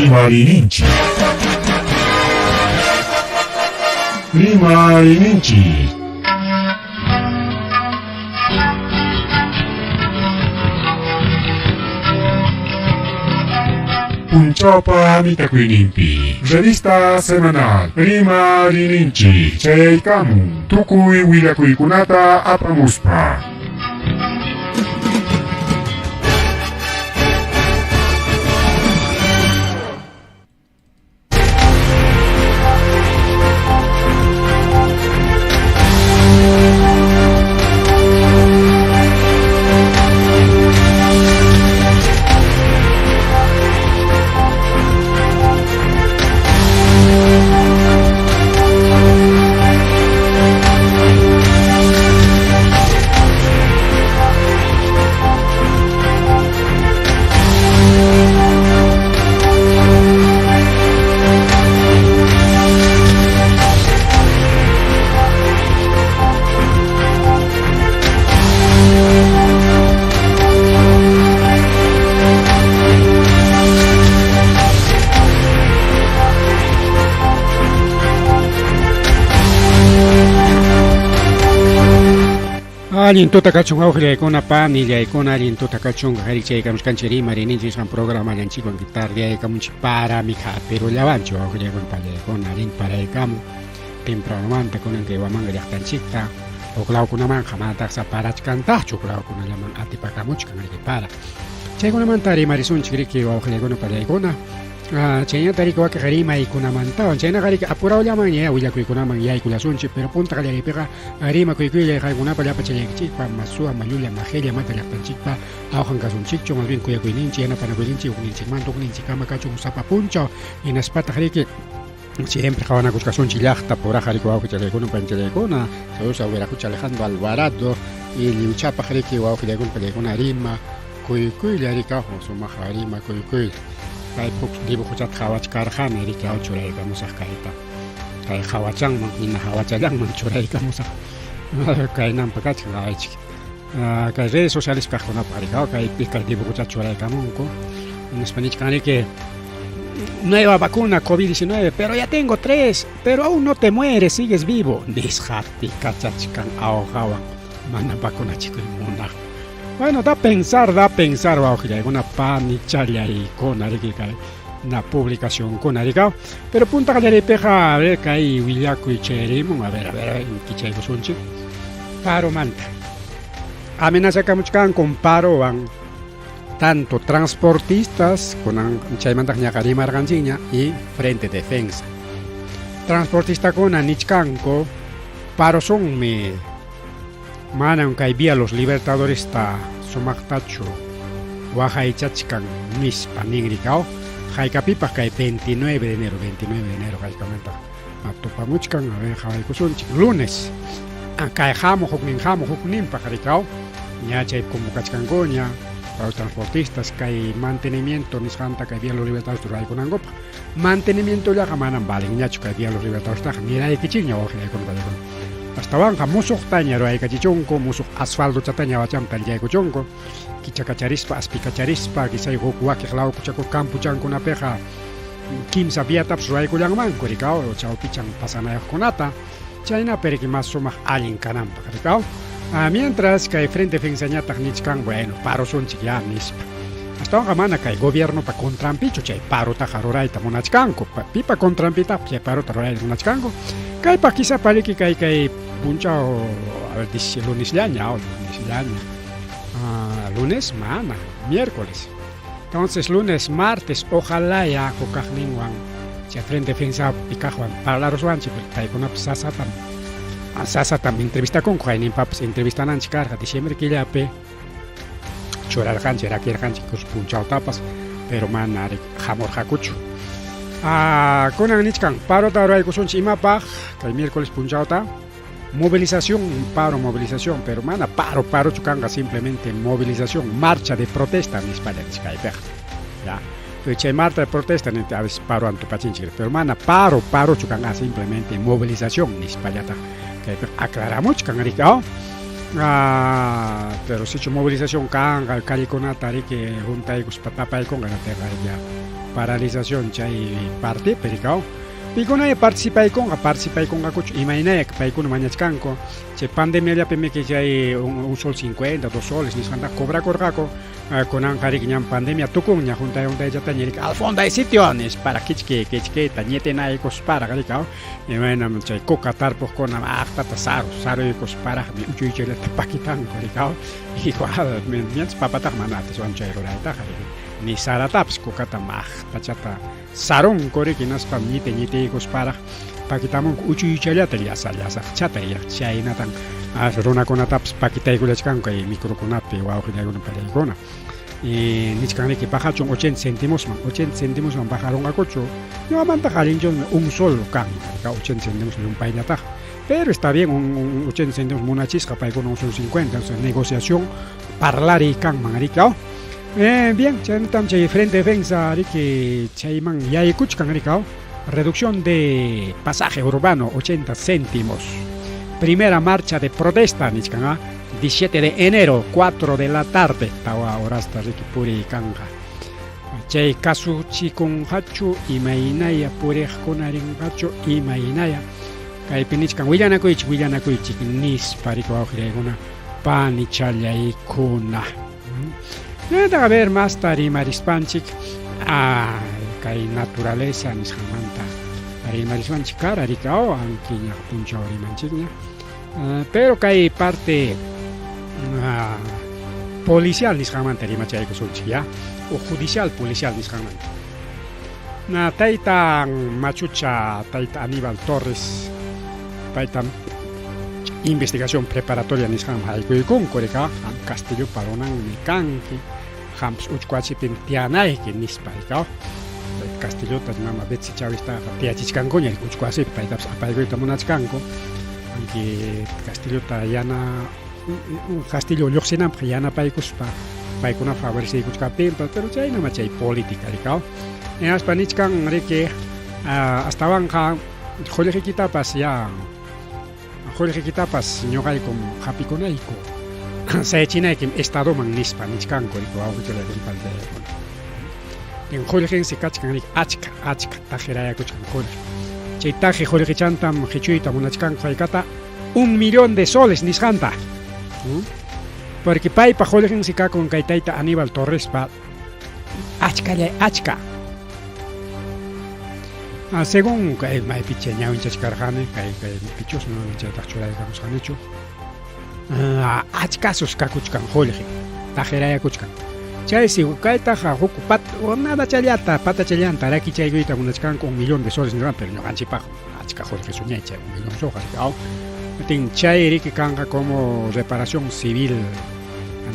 Rimariyninchik. Rimariyninchik. Punchawpa mitakuyninpi revista semanal Rimariyninchik chayaykamun tukuy willakuykunata apamuspa. Allin tuta kachun wawqillaykuna panillaykuna allin tuta kachun qarichaykamuskanchik rimarininchik nisqan programallanchikwan tardeyaykamunchik parami hapirullawanchik wawqillaykuna panillaykuna allin paraykamun tempranomanta kunan kay Huamanga llaqtanchikta huk lawkunamanqa manataqsa parachkantaqchu huk lawkunallaman atipakamuchkan riki para chaykunamanta rimarisunchik riki wawqillaykuna panillaykuna Chaynata riki wakiq rimaykunamantawan chaynaqa riki apurawllamanña willakuykunaman yaykullasunchik pero punta qallariypiqa rimakuykuylay qankunapa llapa challaykichikpa masuwa mallulla majella mata llaqtanchikpa awqan kasunchikchu más bien kuyakuyninchik yanapanakuyninchik hukninchikmanta hukninchikkama kachun sapa punchaw hinaspataq riki siempre qawanakuchkasunchik llaqta puraqa riki wawqi challaykuna panchallaykuna saludos a Wiraqucha Alejandro Alvarado y lliwchapaq riki wawqillaykuna pallaykuna rima kuykuylla riki sumaq rima kuykuylla kay huk dibujochata qhawachkarqani riki aw churaykamusaq kayta kay hawachanman hina hawachallanman churaykamusaq kaynanpa kachkan qhawaychik kay redes sociales kaqkunapaq riki aw kaypi kay dibujochata churaykamunku hinaspa nichkan riki nueva vacuna COVID-19 pero ya tengo tres pero aún no te mueres sigues vivo nisqa tikachachkan awqawan mana vacunachikuy munaq. Bueno, da pensar, da pensar, wawqillaykuna panichallaykuna riki kay na publicacionkuna rikaw. Pero punta qallariypiqa, a ver, kay willakuy chayarimun, a ver, a ver, kichaykusunchik. Paromanta. Amenazakamuchkankum parowan tanto transportistas, kunan chaymantaq ñaqa rimarqanchikña, y Frente Defensa. Transportistakuna nichkanku parosunmi Manam kay Vía Los Libertadoresta sumaqtachu waqaychachkan nispa ninrikaw haykapipaq kay 29 de enero, 29 de enero haykamanta tupamuchkan, a ver qhawaykusunchik lunes kay hamuq huknin hamuq hukninpaq rikaw ña chay convocachkankuña para los transportistas kay mantenimiento nisqanta kay Vía Los Libertadores ruraykunankupaq mantenimientollaqa manam valenñachu kay Vía Los Libertadorestaqa niraykichikña wawqillaykuna paykuna Astawanqa musuqtaña ruwaykachichunku, musuq asfaltochataña wachamta allichaykuchunku, kichakacharispa, aspikacharispa, quizá huk wakiq lawkuchakuq campuchankunapiqa kimsa viatapas ruwaykullanmanku, rikaw, chawpichan pasanayuqkunata, chaynapi riki mas sumaq allin kananpaq, rikaw. Mientras kay Frente Defensañataq nichkan, bueno, parosunchik ya nispa. Astawanqa mana kay gobiernopa contranpichu chay parotaqa rurayta munachkanku, pipa contranpitaq chay parota rurayta munachkanku. Kaypaq quizá pariki kay kay punchaw, a ver, lunesllaña, oh, lunesllaña. Lunes mana, miércoles. Entonces lunes, martes, ojalá ya hukaqninwan chay Frente Defensa pikaqwan parlaruswanchik, paykunapas sasatam sasatam entrevistakunku, hayninpapas entrevistananchik karqa diciembre killapi churarqanchik, rakirqanchik punchawtapas, pero mana hamurqakuchu. Kunan nichkan parota ruraykusunchik imapaq kay miércoles punchawta movilización, paro, movilización, pero mana paro, parochu kanqa, simplemente movilización, marcha de protesta nispalla nichkaypiqa. Ya. Entonces, chay marcha de protesta a veces paro antupachinchik, pero mana paro, parochu kanqa, simplemente movilización nispallataq kaypiqa aclaramuchkan riki, oh? Pero sichu movilización kanqa, callekunata riki juntaykuspa tapaykunqa, chayqa ya. Paralización chay partipi rikaw. Pikunaya participaykunqa, participaykunqakuchu imaynaya paykuna mañachkanku. Chay pandemiallapimiki chay un sol 50, 2 soles nisqantaqa cobrakurqaku. Kunanqa riki ñam pandemia tukunña, juntay juntayllataña riki al fondo hay sitio nispara kichki kichkita ñitinaykusparaq rikaw. Imaynam chay coca tarpuqkuna aqtata saru saruykusparaqmi uchuychallata pakitanku rikaw. Igual mientras papataqa mana atiswanchu chay ruraytaqa riki. Ni saratapas cocata maqtachata sarunku riki, hinaspam ñiti ñitiykusparaq pakitamunku uchuychallata llasa llasaqchata chaynatan runakunatapas pakitaykullachkanku kay microkunapi wawqillaykuna palaykuna. Y nichkan riki bajachun 80 centimosman, 80 centimosman bajarunqakuchu, ñuqamantaqa allinchunmi un sol kanman, 80 centimos llumpayllataqa. Pero está bien, un 80 centimos munachisqa paykuna un sol 50, o sea, negociación parlariy kanman riki. Bien, chaynatam chay Frente Defensa riki chayman yaykuchkan riki. Reducción de pasaje urbano 80 céntimos. Primera marcha de protesta nichkan, 17 de enero, 4 de la tarde, tawa horasta riki puriy kanqa. Chay kasuchikunqachu imaynaya puriqkuna rinqachu imaynaya kaypi nichkan willanakuychik willanakuychik nispa riki wawqillaykuna panichallaykuna. Nada, a ver, masta rimarispanchik kay naturaleza nisqanmanta rimarispanchik kara riki anki ñaq punchaw rimanchikña. Pero kay parte policial nisqanmanta rimachaykusunchik ya, o judicial policial nisqanmanta. Na taytan machucha tayta Aníbal Torres paytam investigación preparatoria nisqanman haykuykunku rika, qam Castillopa runanmi kanki, qampas uchkuachipim tiyanayki nispa rika. Castillota mama Betsy Chavistaqa tiyachichkankuña uchkuasipi, paytapas apaykuyta munachkanku. Anki Castillota yana Castillo lluqsinanpaq yanapaykuspa paykuna favoreceykuchkaptinpas, pero chaynama chay política rika. Hinaspa nichkan riki astawanqa qullqiykitapas ya qullqiykitapas ñuqaykum hapikunayku sayachinaykim estadoman nispa nichkanku riki wawqichallaykuna panichallaykuna. Qullqinsi kachkan riki achka achka taqirayakuchkan qullqi. Chay taqi qullqichantam qichuyta munachkanku haykata 1 millón de soles nisqanta. Porque paypa qullqinsi kakun kay tayta Aníbal Torrespa achkallay achka. Según kay maypicha ñawinchachkarqani kay kay pichus mana chaytaq churaykamusqanichu. Achkasus kakuchkan qullqi taqirayakuchkan. Chaysi kaytaqa huk pat nadachallata patachallanta rakichaykuyta munachkanku 1 millón de soles nisqan, pero ñuqanchikpaq achka qullqi suñay chay 1 millón soqa riki. Chay riki kanqa como reparación civil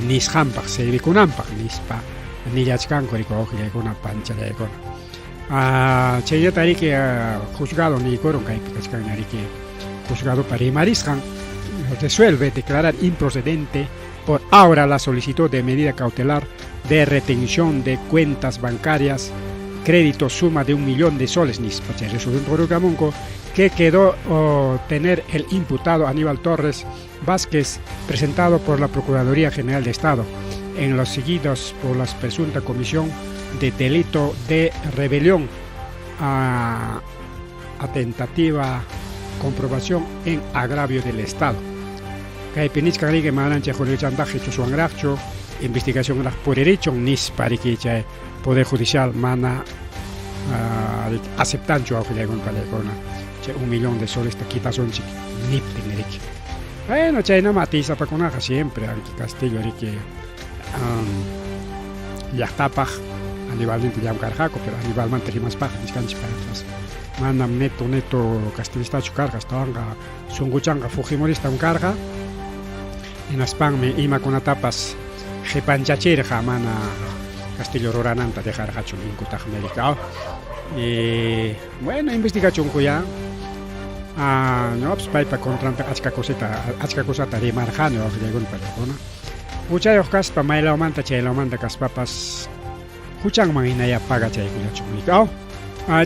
nisqanpaq servikunanpaq nispa nillachkanku riki wawqillaykuna panichallaykuna. Chaynata riki juzgado niykurun kaypi kachkanña riki juzgadopa rimarisqan resuelve declarar improcedente por ahora la solicitud de medida cautelar de retención de cuentas bancarias crédito suma de 1 millón de soles nispa chay resolución tukurkamunku que quedó tener el imputado Aníbal Torres Vázquez presentado por la Procuraduría General de Estado en los seguidos por la presunta comisión de delito de rebelión a tentativa comprobación en agravio del Estado. Kaypi nichkan riki manan chay qullqichantaqa qichuswanraqchu investigación raq puririchun nispa riki chay Poder Judicial mana aceptanchu wawqillaykuna panillaykuna chay 1 millón de solesta quitasunchik niptin riki. Bueno, chaynama atiysapakunaqa siempre anki Castillo riki llaqtapaq Anibalninta llamkarqaku, pero Anibalmanta rimaspaqa nichkanchik paypas manam neto neto castillistachu karqa, astawanqa sunquchanqa fujimoristam karqa. Hinaspanmi imakunatapas qipanchachirqa, mana Castillo rurananta dejarqachu ninkutaqmi riki. Bueno, investigachunku ya. Ñuqapas paypa contranpi achka cosita, achka cosata rimarqani wawqillaykuna panillaykuna. Huchayuq kaspa maylawmanta chaylawmanta kaspapas huchanman hinaya pagachaykullachun riki.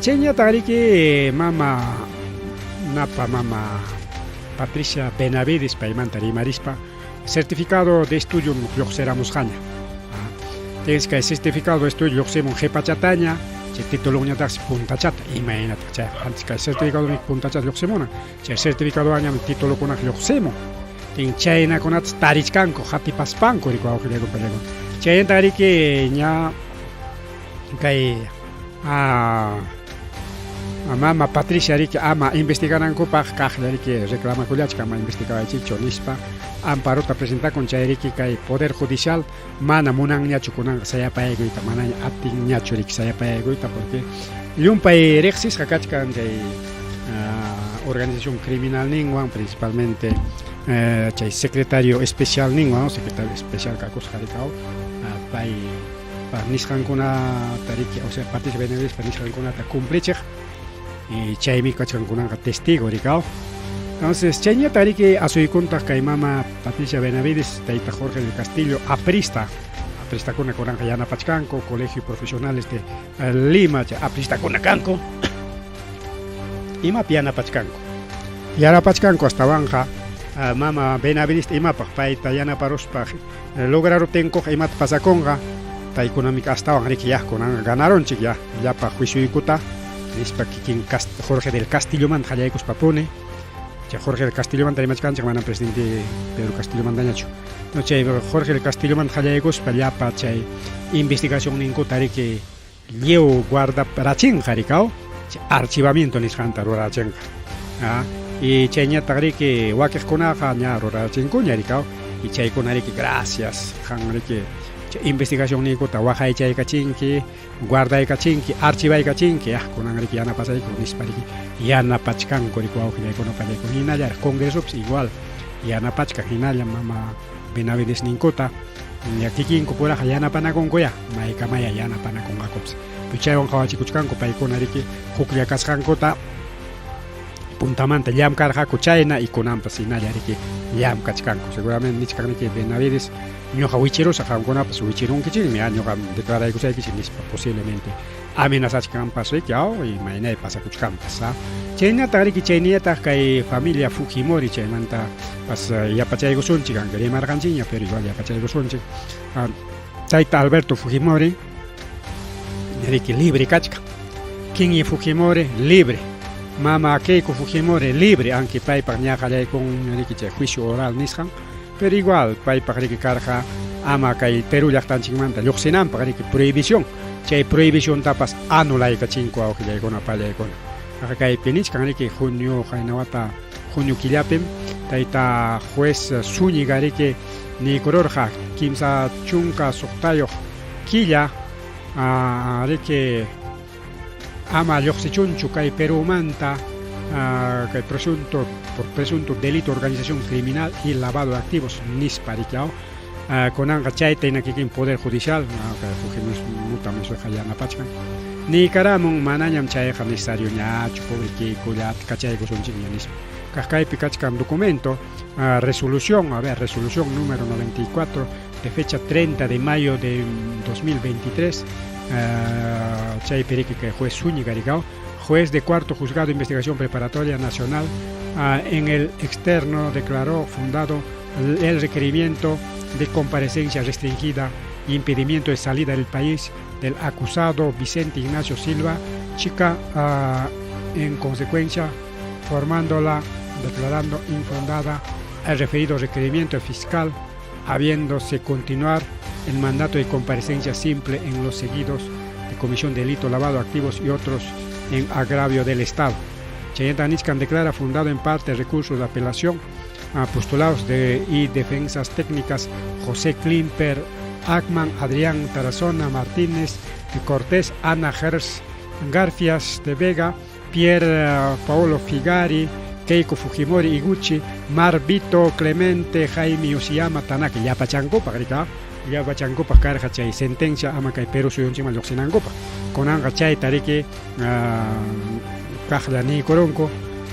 Chayñataq riki mama napa mama Patricia Benavides paymanta rimarispa certificado de estudio lluqsiramusqaña. Tienes kay certificado de estudio lluqsimun qhipachataña. Chay titulonñataqsi puntachata, imaynataq chayqa antes kay certificadomi puntachata lluqsimunan, chay certificadowanñam titulokunaqa lluqsimun. Tin chaynakunatas tarichkanku hatipaspanku riki wawqillaykuna pallaykuna. Chaynata riki ña kay mama Patricia riki ama investiganankupaq kaqlla riki reclamakullachkan ama investigawaychikchu nispa amparota presentakun chay riki kay Poder Judicial mana munanñachu kunanqa sayapayaykuyta manaña atinñachu riki sayapayaykuyta porque llumpay riqsisqa kachkan chay organización criminal ninwan principalmente chay secretario especial ninwan secretario especial kakusqa rikaw pay nisqankunata riki o sea Patricia Benavidespa nisqankunata cumplichiq y chaymi kachkan kunanqa testigo rikaw. Entonces chayñata riki asuykuntaq kay mama Patricia Benavides, tayta Jorge del Castillo, aprista, apristakuna kunanqa yanapachkanku Colegio Profesionales de Lima, chay apristakuna kanku. Imapi yanapachkanku? Yanapachkanku astawanqa mama Benavides imapaq payta yanaparuspa lograruptinkuqa imata pasakunqa paykunami astawan riki ya kunanqa ganaronchik ya llapa juicioykuta nispa kikin Jorge del Castillomanta qallaykuspapuni chay Jorge del Castillomanta rimachkanchik manam presidente Pedro Castillomantañachu no chay Jorge del Castillomanta qallaykuspa llapa chay investigación ninkuta riki lliw guarda rachinqa rikaw chay archivamiento nisqanta rurachinqa y chayñataq riki wakiqkunaqa ña rurachinkuña rikaw y chaykuna riki gracias qan riki chay investigación ninkuta waqaychaykachinki guardaykachinki archivaykachinki ah kunan riki yanapasayku nispa riki yanapachkanku riki wawqillaykuna pallaykuna hinallaraq congresopis igual yanapachkan hinalla mama Benavides ninkuta ya kikinku puraqa yanapanakunkuya maykamaya yanapanakunqakupis chaywan qhawachikuchkanku paykuna riki huklla kasqankuta puntamanta llamkarqaku chayna y kunanpas hinalla riki llamkachkanku seguramente nichkan riki Benavides ñuqa wichirusaq qamkunapas wichirunkichikmi a ñuqa declaraykusaykichik nispa posiblemente amenazachkanpas riki aw imaynay pasakuchkanpas a chaynataq riki chaynillataq kay familia Fujimori chaymanta pas yapachaykusunchik aunque rimarqanchikña pero igual yapachaykusunchik tayta Alberto Fujimori riki libre kachkan Kinyi Fujimori libre mama Keiko Fujimori libre aunque paypaq ña qallaykun riki chay juicio oral nisqan pero igual paypaq riki karqa ama kay Perú llaqtanchikmanta lluqsinanpaq riki prohibición chay prohibiciontapas anulaykachinku wawqillaykuna pallaykuna kaypi nichkan riki junio qayna wata junio killapim tayta juez Zúñiga riki niykururqa 36 killa riki ama lluqsichunchu kay Perumanta kay presunto por presunto delito organización criminal y lavado de activos nispa riki kunanqa chayta hina kikin poder judicial kay Fujimorismota yanapachkan niykaramun manañam chayqa necesario ñachu pobre Keikollata kachaykusunchikña nispa kaq kaypi kachkan documento resolución, a ver, resolución número 94 de fecha 30 de mayo de 2023 chaypi riki kay juez Zúñiga rikaw juez de cuarto juzgado de investigación preparatoria nacional en el externo declaró fundado el requerimiento de comparecencia restringida e impedimento de salida del país del acusado Vicente Ignacio Silva Chica, en consecuencia formándola, declarando infundada el referido requerimiento fiscal, habiéndose continuar el mandato de comparecencia simple en los seguidos de comisión de delito, lavado de activos y otros en agravio del Estado. Chayanta nichkan declara fundado en parte recursos de apelación a postulados de y defensas técnicas José Klimper, Ackman, Adrián Tarazona Martínez de Cortés, Ana Gers Garfias de Vega, Pierre Paolo Figari, Keiko Fujimori Iguchi, Marvito Clemente, Jaime Usiyama Tanaka, llapachankupaq rika, llapachankupaq karqa chay sentencia ama kay Perú suyunchikman lluqsinankupaq. Kunanqa chayta riki kaqlla niykurunku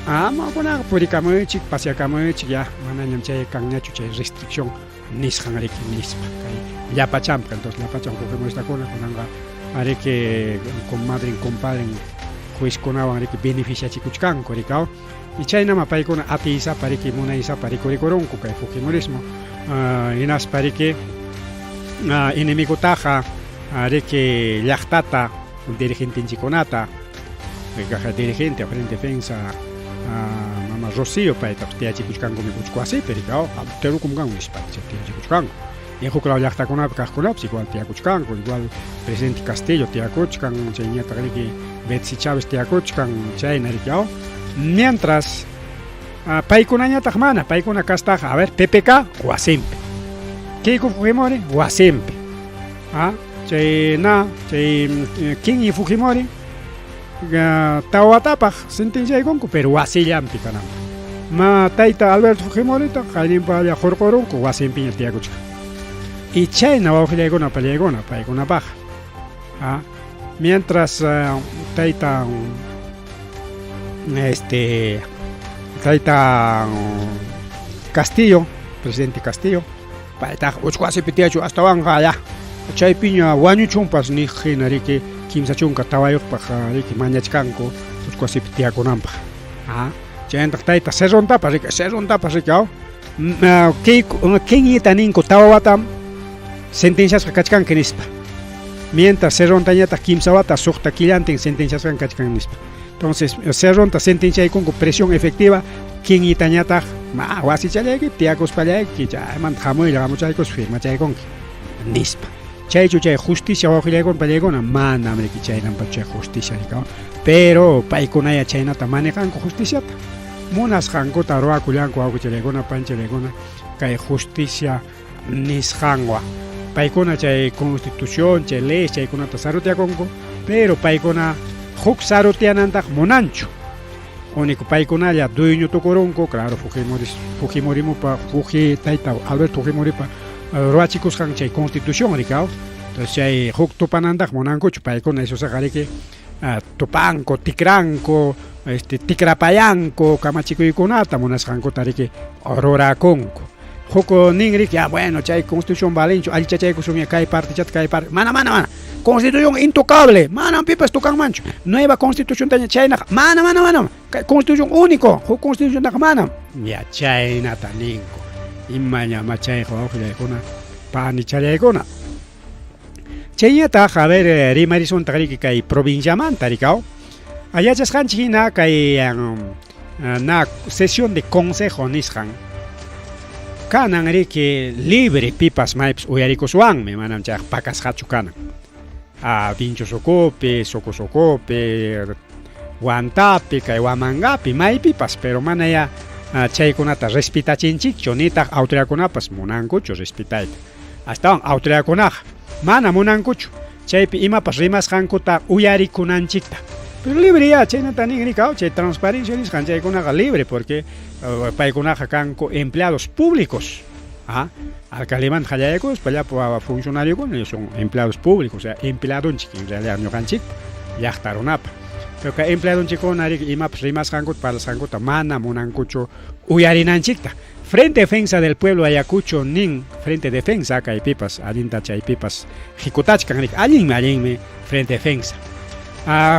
ama kunanqa purikamuychik, paseakamuychik ya manañam chay kanñachu chay restricción nisqan riki nispa kay llapachanpaq. Entonces llapachan fujimoristakuna kunanqa riki comadren compadren juezkunawan riki beneficiachikuchkanku rikaw y chaynama paykuna atiysapa riki munaysapa rikurikurunku kay fujimorismo hinaspa riki enemigutaqa riki llaqtata dirigentenchikkunata dirigente frente defensa mama Rocío paytapas tiyachikuchkanku uchku wasipi riki terukum kanku nispa tiyachikuchkanku. Y huk law llaqtakunapi kaqkunapas igual tiyakuchkanku, igual presidente Castillo tiyakuchkan, chayñataq riki Betsy Chávez tiyakuchkan, chayna riki mientras paykunañataq mana, paykuna kastaqa, a ver, PPK wasinpi, Keiko Fujimori wasinpi, chay na chay Kinyi Fujimori tawatapaq sentenciaykunku, pero wasillanpi kananpaq. Ma tayta Alberto Fujimorita qayninpalla hurqurunku wasinpiña tiyakuchkan. Y chayna wawqillaykuna pallaykuna paykunapaq. Mientras tayta tayta Castillo, presidente Castillo, paytaq uchku wasipi tiyachu astawanqa ya chaypiña wañuchunpas niq hina riki 34paq riki mañachkanku uchku wasipi tiyakunanpaq. Chayantaq tayta Cerrontapas riki, Cerrontapas riki Kinyita ninku 4 watam sentenciasqa kachkanki nispa. Mientras Cerrontañataq 3 wata 6 killantin sentenciasqa kachkan nispa. Entonces Cerronta sentenciaykunku presión efectiva, Kinyitañataq ma wasichallayki tiyakuspallayki chaymanta hamuylla hamuchaykus firmachaykunki nispa. Chaychu chay justicia wawqillaykuna pallaykuna manam riki chaynanpachu chay justicia riki, pero paykunaya chaynata manejanku justiciata. Munasqankuta ruwakullanku wawqichallaykuna panchallaykuna kay justicia nisqanwan. Paykuna chay constitución, chay ley chaykunata sarutiakunku, pero paykuna huk sarutianantaq munanchu. Único paykunalla dueño tukurunku, claro, Fujimorimupa, Fuji tayta Alberto Fujimoripa ruwachikusqan chay constitución riki, entonces chay huk tupanantaq munankuchu paykuna eso riki tupanku, tikranku, tikrapayanku kamachikuykunata munasqankuta riki rurakunku. Huk nin riki, bueno, chay constitución valinchu, allichachaykusunya kay partichata kay parte, mana, mana, mana, constitución intocable, manam pipas tukanmanchu, nueva constitución taña chaynaqa, mana, mana, mana, kay constitución único, huk constitución taqa manam. Ya chaynata ninku. Imañama chayqa wawqillaykuna, panichallaykuna. Chayñataq, a ver, rimarisuntaq riki kay provinciamanta rikaw. Yachasqanchik hina kay na sesión de consejo nisqan kanan riki libre pipas maypas uyarikuswanmi, manam chayqa pakasqachu kanan. Vinchos ukupi, Sucos ukupi, Huantapi, kay Huamangapi, maypipas, pero mana ya chaykunata respetachinchikchu, nitaq autoridadkunapas munankuchu respetayta. Astawan autoridadkunaqa mana munankuchu chaypi imapas rimasqankuta uyarikunanchikta. Pero libre ya, chaynata nin rikaw, chay transparencia nisqan chaykunaqa libre, porque paykunaqa kanku empleados públicos. Alcaldemanta qallaykuspa llapa funcionariokuna son empleados públicos, o sea, empleadonchik en realidad ñuqanchikpa, llaqta runapa. Pero kay empleadonchikkuna riki imapas rimasqankuta parlasqankuta mana munankuchu uyarinanchikta. Frente Defensa del Pueblo Ayacucho nin Frente Defensa kaypipas allinta chaypipas hikutachkan riki, allinmi allinmi Frente Defensa.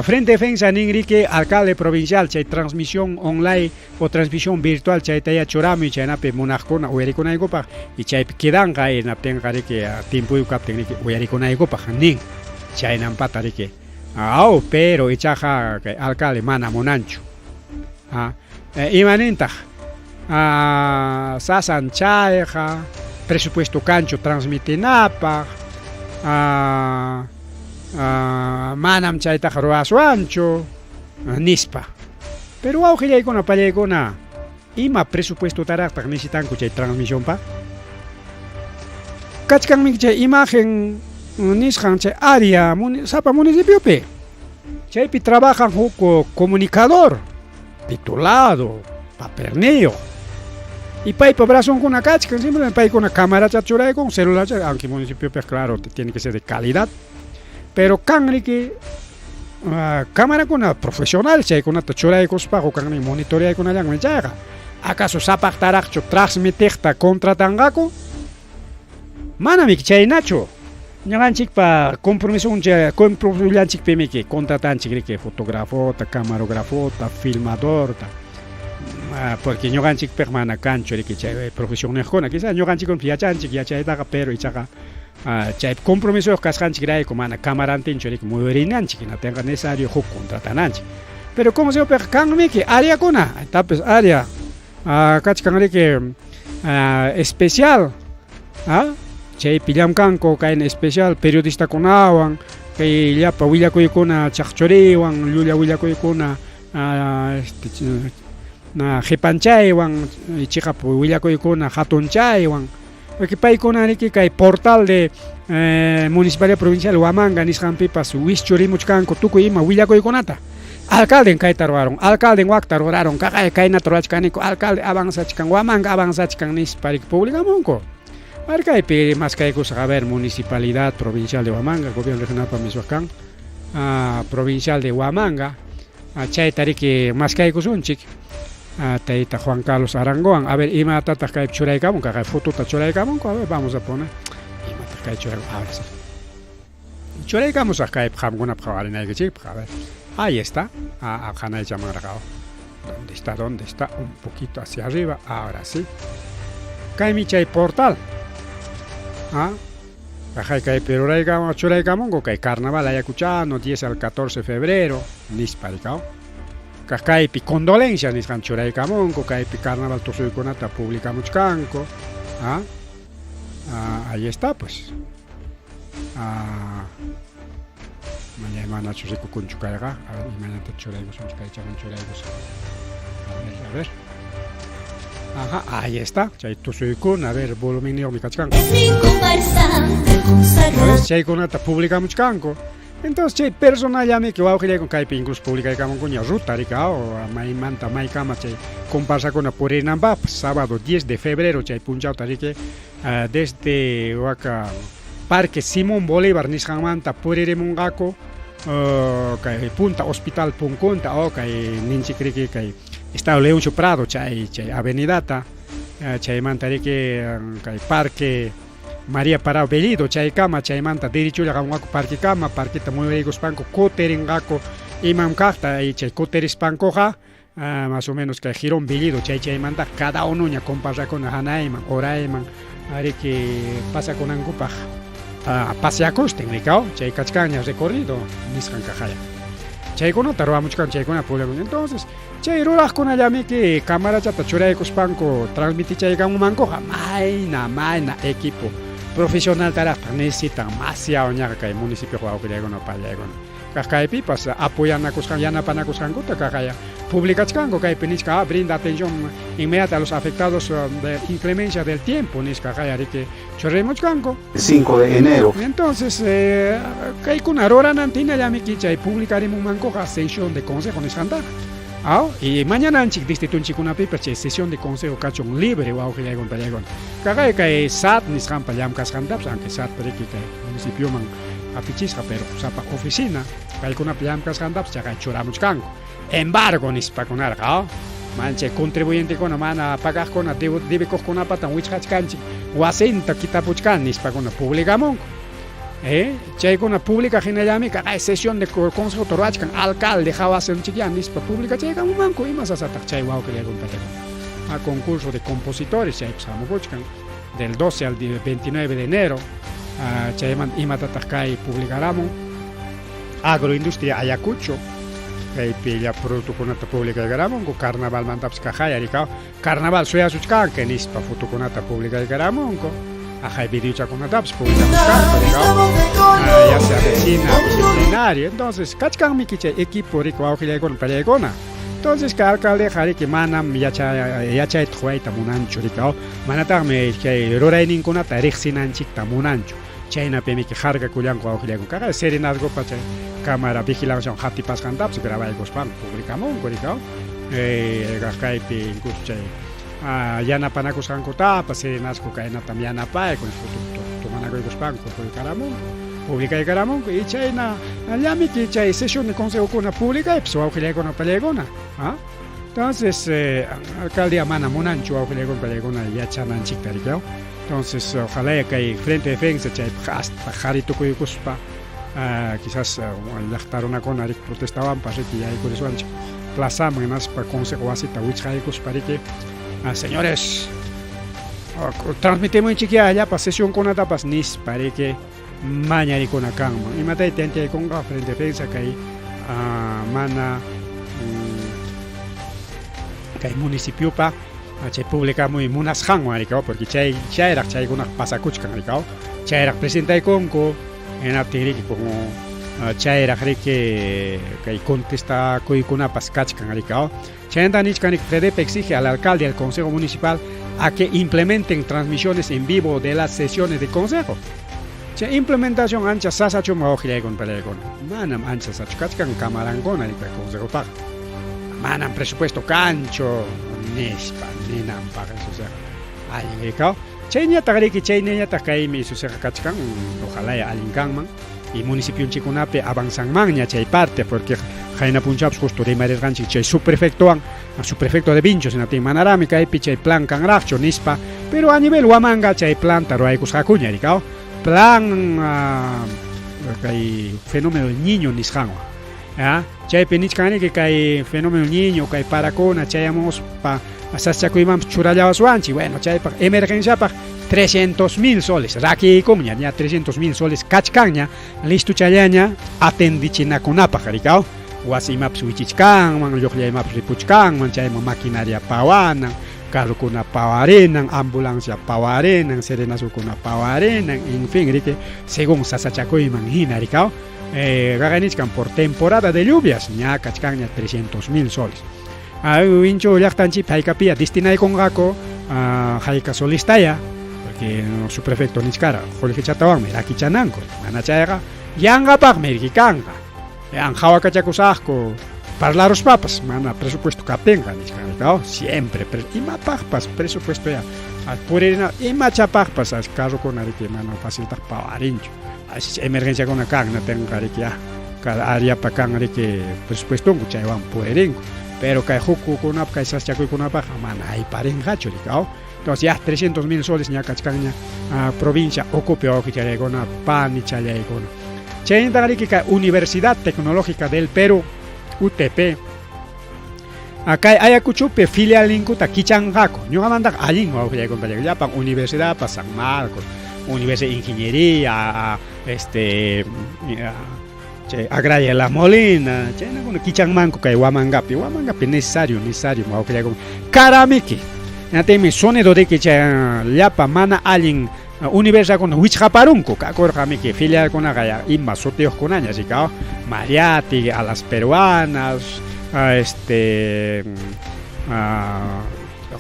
Frente Defensa nin riki alcalde provincial chay transmisión online o transmisión virtual chaytaya churamuy chaynapi munaqkuna uyarikunaykupaq y chaypi quedanqa hinaptinqa riki timpuyuq kaptin riki uyarikunaykupaq nin chaynampata riki. Pero ichaqa kay alcalde mana munanchu. Imanintaq sasan chayqa presupuesto kanchu transmitinapaq, manam chaytaqa ruwaswanchu nispa. Pero wawqillaykuna pallaykuna ima presupuestotaraqtaq necesitanku chay transmisionpaq? Kachkanmi chay imagen nisqan chay área sapa municipiopi. Chaypi trabajan huk comunicador titulado, papelniyuq. Y paypa brazonkuna kachkan, simplemente paykuna camarachata churaykun, celularcha, aunque municipiopi claro tiene que ser de calidad. Pero kan riki cámarakuna profesional chaykunata churaykuspa kanmi monitoreaykunallanmi chayqa. ¿Acaso sapaqtaraqchu transmitiqta contratanqaku? Manam chaynachu. Ñuqanchikpa compromisonchik compromisollanchikpimi contratanchik riki fotógrafota, camarógrafota, filmadorta. Porque ñuqanchikpiqa mana kanchu riki chay profesionniyuqkuna, quizás ñuqanchikkunapis yachanchik yachaytaqa, pero ichaqa Chaypi compromisoyuq kasqanchikrayku mana camarantinchu riki muyurinanchik, hinaptinqa necesario huk contratananchik. Pero consejopiqa kanmiki áreakuna, tapis área kachkan riki especial, chaypi llamkanku kayna especial periodistakunawan, kay llapa willakuykuna chaqchuriwan, llulla willakuykuna qipanchaywan, chiqap willakuykuna hatunchaywan. Porque paykuna riki kay portal de Municipalidad Provincial Huamanga nisqanpipas wischurimuchkanku tukuy ima willakuykunata. Alcalden kayta ruwarun, alcalden wakta ruraron, kaqay kaynata ruwachkaniku, alcalde avanzachkan, Huamanga avanzachkan nispa riki publicamunku. Markaypi maskaykusaq, a ver, Municipalidad Provincial de Huamanga, Gobierno Regional miswaq kan, Provincial de Huamanga, chayta riki maskaykusunchik. Tayta Juan Carlos Arangoan, a ver, imatataq kaypi churaykamun, kaqay fotota churaykamunku, a ver, vamos a poner, imataq kay churaykamun, ahora sí. Churaykamusaq kaypi qamkunapaq qhawarinaykichikpaq, a ver, ahí está, hanaychamanraq, ¿dónde está, dónde está? Un poquito hacia arriba, ahora sí. Kaymi chay portal. Kaqay kaypi ruraykamun, churaykamunku, kay Carnaval Ayacuchano, 10 al 14 de febrero, nispa rikaw. Kaypi condolencia nisqan churaykamunku, kaypi carnaval tusuykunata publicamuchkanku. Ahí está pues. Mañay manachu rikukunchu kayqa. A ver, imaynata churaykusunchu, kaychaman churaykusun. A ver, a ver. Ajá, ahí está. Chay tusuykuna, a ver, volumenniyuqmi kachkanku. Es mi comparsa del consagrado. Chaykunata publicamuchkanku. Entonces chay personallamiki wawqillaykun kaypi incluso publicaykamunkuña ruta rika, maymanta maykama chay comparsakuna purinanpaqpas, sábado 10 de febrero chay punchawta riki, desde waka Parque Simón Bolívar nisqanmanta puririmunqaku, kay Punta Hospital punkunta, o kay ninchik riki kay Estado Leoncio Prado chay chay avenidata, chaymanta riki kay Parque María Parado Bellido chaykama, chaymanta derechulla qamunqaku parquekama, parqueta muyuriykuspanku kutirinqaku imam kaqta, chay kutirispankuqa más o menos kay Jirón Bellido chay chaymanta cada unoña comparsakuna hanayman, urayman, riki pasakunankupaq paseakustin rikaw, chay kachkanña recorrido nisqan kaqaya. Chaykunata ruwamuchkan, chaykuna publican. Entonces, chay ruraqkunallamiki camarachata churaykuspanku transmitichaykamunmankuqa mayna, mayna equipo profesionaltaraqtaq necesitan masiao ñaqa kay municipio wawqillaykuna pallaykuna. Kaq kaypipas apoyanakusqan, yanapanakusqankuta kaqaya publicachkanku kaypi nichka, brinda atención inmediata a los afectados de inclemencia del tiempo nisqa kaqaya riki churrimuchkanku. 5 de enero. Entonces, kaykuna ruranantinallamiki chay publicarimunmankuqa sesión de consejo nisqantaqa. Y mañananchik distritunchikunapipas chay sesión de consejo kachun libre wawqillaykuna pallaykuna. Kaqay kay SAT nisqanpa llamkasqantapas, aunque SAT riki kay municipioman apichisqa, pero sapaq oficina paykunapa llamkasqantapas chaqay churamuchkanku. Embargo nispakunarqa, manchay contribuyentekuna mana pagaqkuna debikuqkunapatan wichqachkanchik wasinta kitapuchkan nispakuna publicamunku. Chaykuna publica hinallami kaqay sesión de consejo ruwachkan alcalde hawasunchikya nispa publicachaykamunmanku ima sasataq chay wawqillaykuna pallaykuna. A concurso de compositores chaypas hamukuchkan del 12 al 29 de enero, chayman imatataq kay publicaramun agroindustria Ayacucho kaypi llapa productokunata publicaykaramunku carnavalmantapas kaqaya rikaw carnaval suyasuchkanki nispa fotokunata publicaykaramunku ajay videochakunatapas publicamuchkanku rikaw ya se avecina bicentenario. Entonces kachkanmiki chay equipo rika wawqillaykuna pallaykuna. Entonces kay alcaldeqa riki manam yachayta ruwayta munanchu rikaw, manataqmi chay rurayninkunata riqsinanchikta munanchu. Chaynapimiki harkakullanku wawqillaykuna. Kaqay serenazgopa chay cámara vigilancia hatipasqantapas grabaykuspanku publicamunku rikaw. Kaypi incluso chay yanapanakusqankutapas serenazgo kaynatam yanapayku nispa tomanakuykuspanku publicaramunku. Publicaykaramunku y chayna llamiki chay sesión de consejokuna publicaypas wawqillaykuna pallaykuna. Entonces, alcaldía mana munanchu wawqillaykuna pallaykuna yachananchikta rikaw. Entonces, ojalá kay frente de defensa chaypaq hasta qhari tukuykuspa quizás llaqta runakuna riki protestawanpas riki yaykuriswanchik plazaman hinaspa consejo wasita wichqaykuspa riki, señores, Transmitimuychikyá llapa sesionkunatapas nispa riki mañarikuna kanman. Imatay tanteaykunqa Frente Defensa kay mana kay municipiopa chay publicamuy munasqanwan rikaw porque chay chayraq chaykunaq pasakuchkan rikaw chayraq presentaykunku hinaptin riki como chayraq riki kay contestakuykunapas kachkan rikaw. Chaynata nichkan riki Fredepa exige al alcalde y al consejo municipal a que implementen transmisiones en vivo de las sesiones de consejo. Chay implementación ancha sasachum wawqillaykuna palaykuna. Manam ancha sasachu kachkan camarankuna riki consejopaq. Manam presupuesto kanchu nispa ninanpaq suceqa. Allin rikaw. Chayñataq riki chayñataq kaymi suceqa kachkan, ojalá allin kanman y municipionchikkunapi avanzanmanña chay parte porque qayna punchawpas justo rimarirqanchik chay subprefectowan, subprefecto de Vinchos hinaptin manaraqmi kaypi chay plan kanraqchu nispa, pero a nivel Huamanga chay planta ruwaykusqakuña rikaw, plan kay fenómeno del niño nisqanwan. Chaypi nichkan riki kay fenómeno niño kay parakuna chayamuspa sasachakuymanpas churallawaswanchik, bueno chaypaq emergenciapaq 300,000 soles rakiykunña, ña 300,000 soles kachkanña listochallaña atendichinakunapaq rikaw, wasi imapas wichichkanman, lluqlla imapas ripuchkanman, chayman maquinaria pawanan, carrokuna pawarinan, ambulancia pawarinan, serenazokuna pawarinan, en fin riki según sasachakuyman hina rikaw, qaqanichkan por temporada de lluvias ña kachkanña 300,000 soles. Winchu llaqtanchikpi haykapia destinaykunqaku hayka solistaya, porque su prefecto nichkara qullqichatawanmi rakichananku, mana chayqa yanqapaqmi riki kanqa. Hawakachakusaqku parlaruspapas mana presupuesto kaptinqa nichkan rikaw, siempre imapaqpas presupuesto ya puririna imachapaqpas carrokuna riki mana faciltaq pawarinchu. Emergenciakuna kan natinqa riki cada áreapa kan riki presupuestonku chaywan puririnku. Pero kay hukukunapaq kay sasachakuykunapaqqa mana ayparinqachu rikaw. Entonces ya 300,000 soles ña kachkanña provincia ukupi wawqicharaykuna panichallaykuna. Chaynataqa riki kay Universidad Tecnológica del Perú UTP kay Ayacuchopi filialninkuta kichanqaku. Ñuqamantaqa allin wawqillaykuna llapan universidadpas San Marcos, Universidad de Ingeniería, chay Agraria La Molina, chaynakuna kichanmanku kay Huamangapi, Huamangapi necesario, necesario wawqillaykuna. Karamiki, hinaptinmi sonido riki chay llapa mana allin universidadkuna wichqaparunku, kakurqamiki filialkunaqa ya ima sutiyuqkunaña rikaw, Mariátegui, a las peruanas,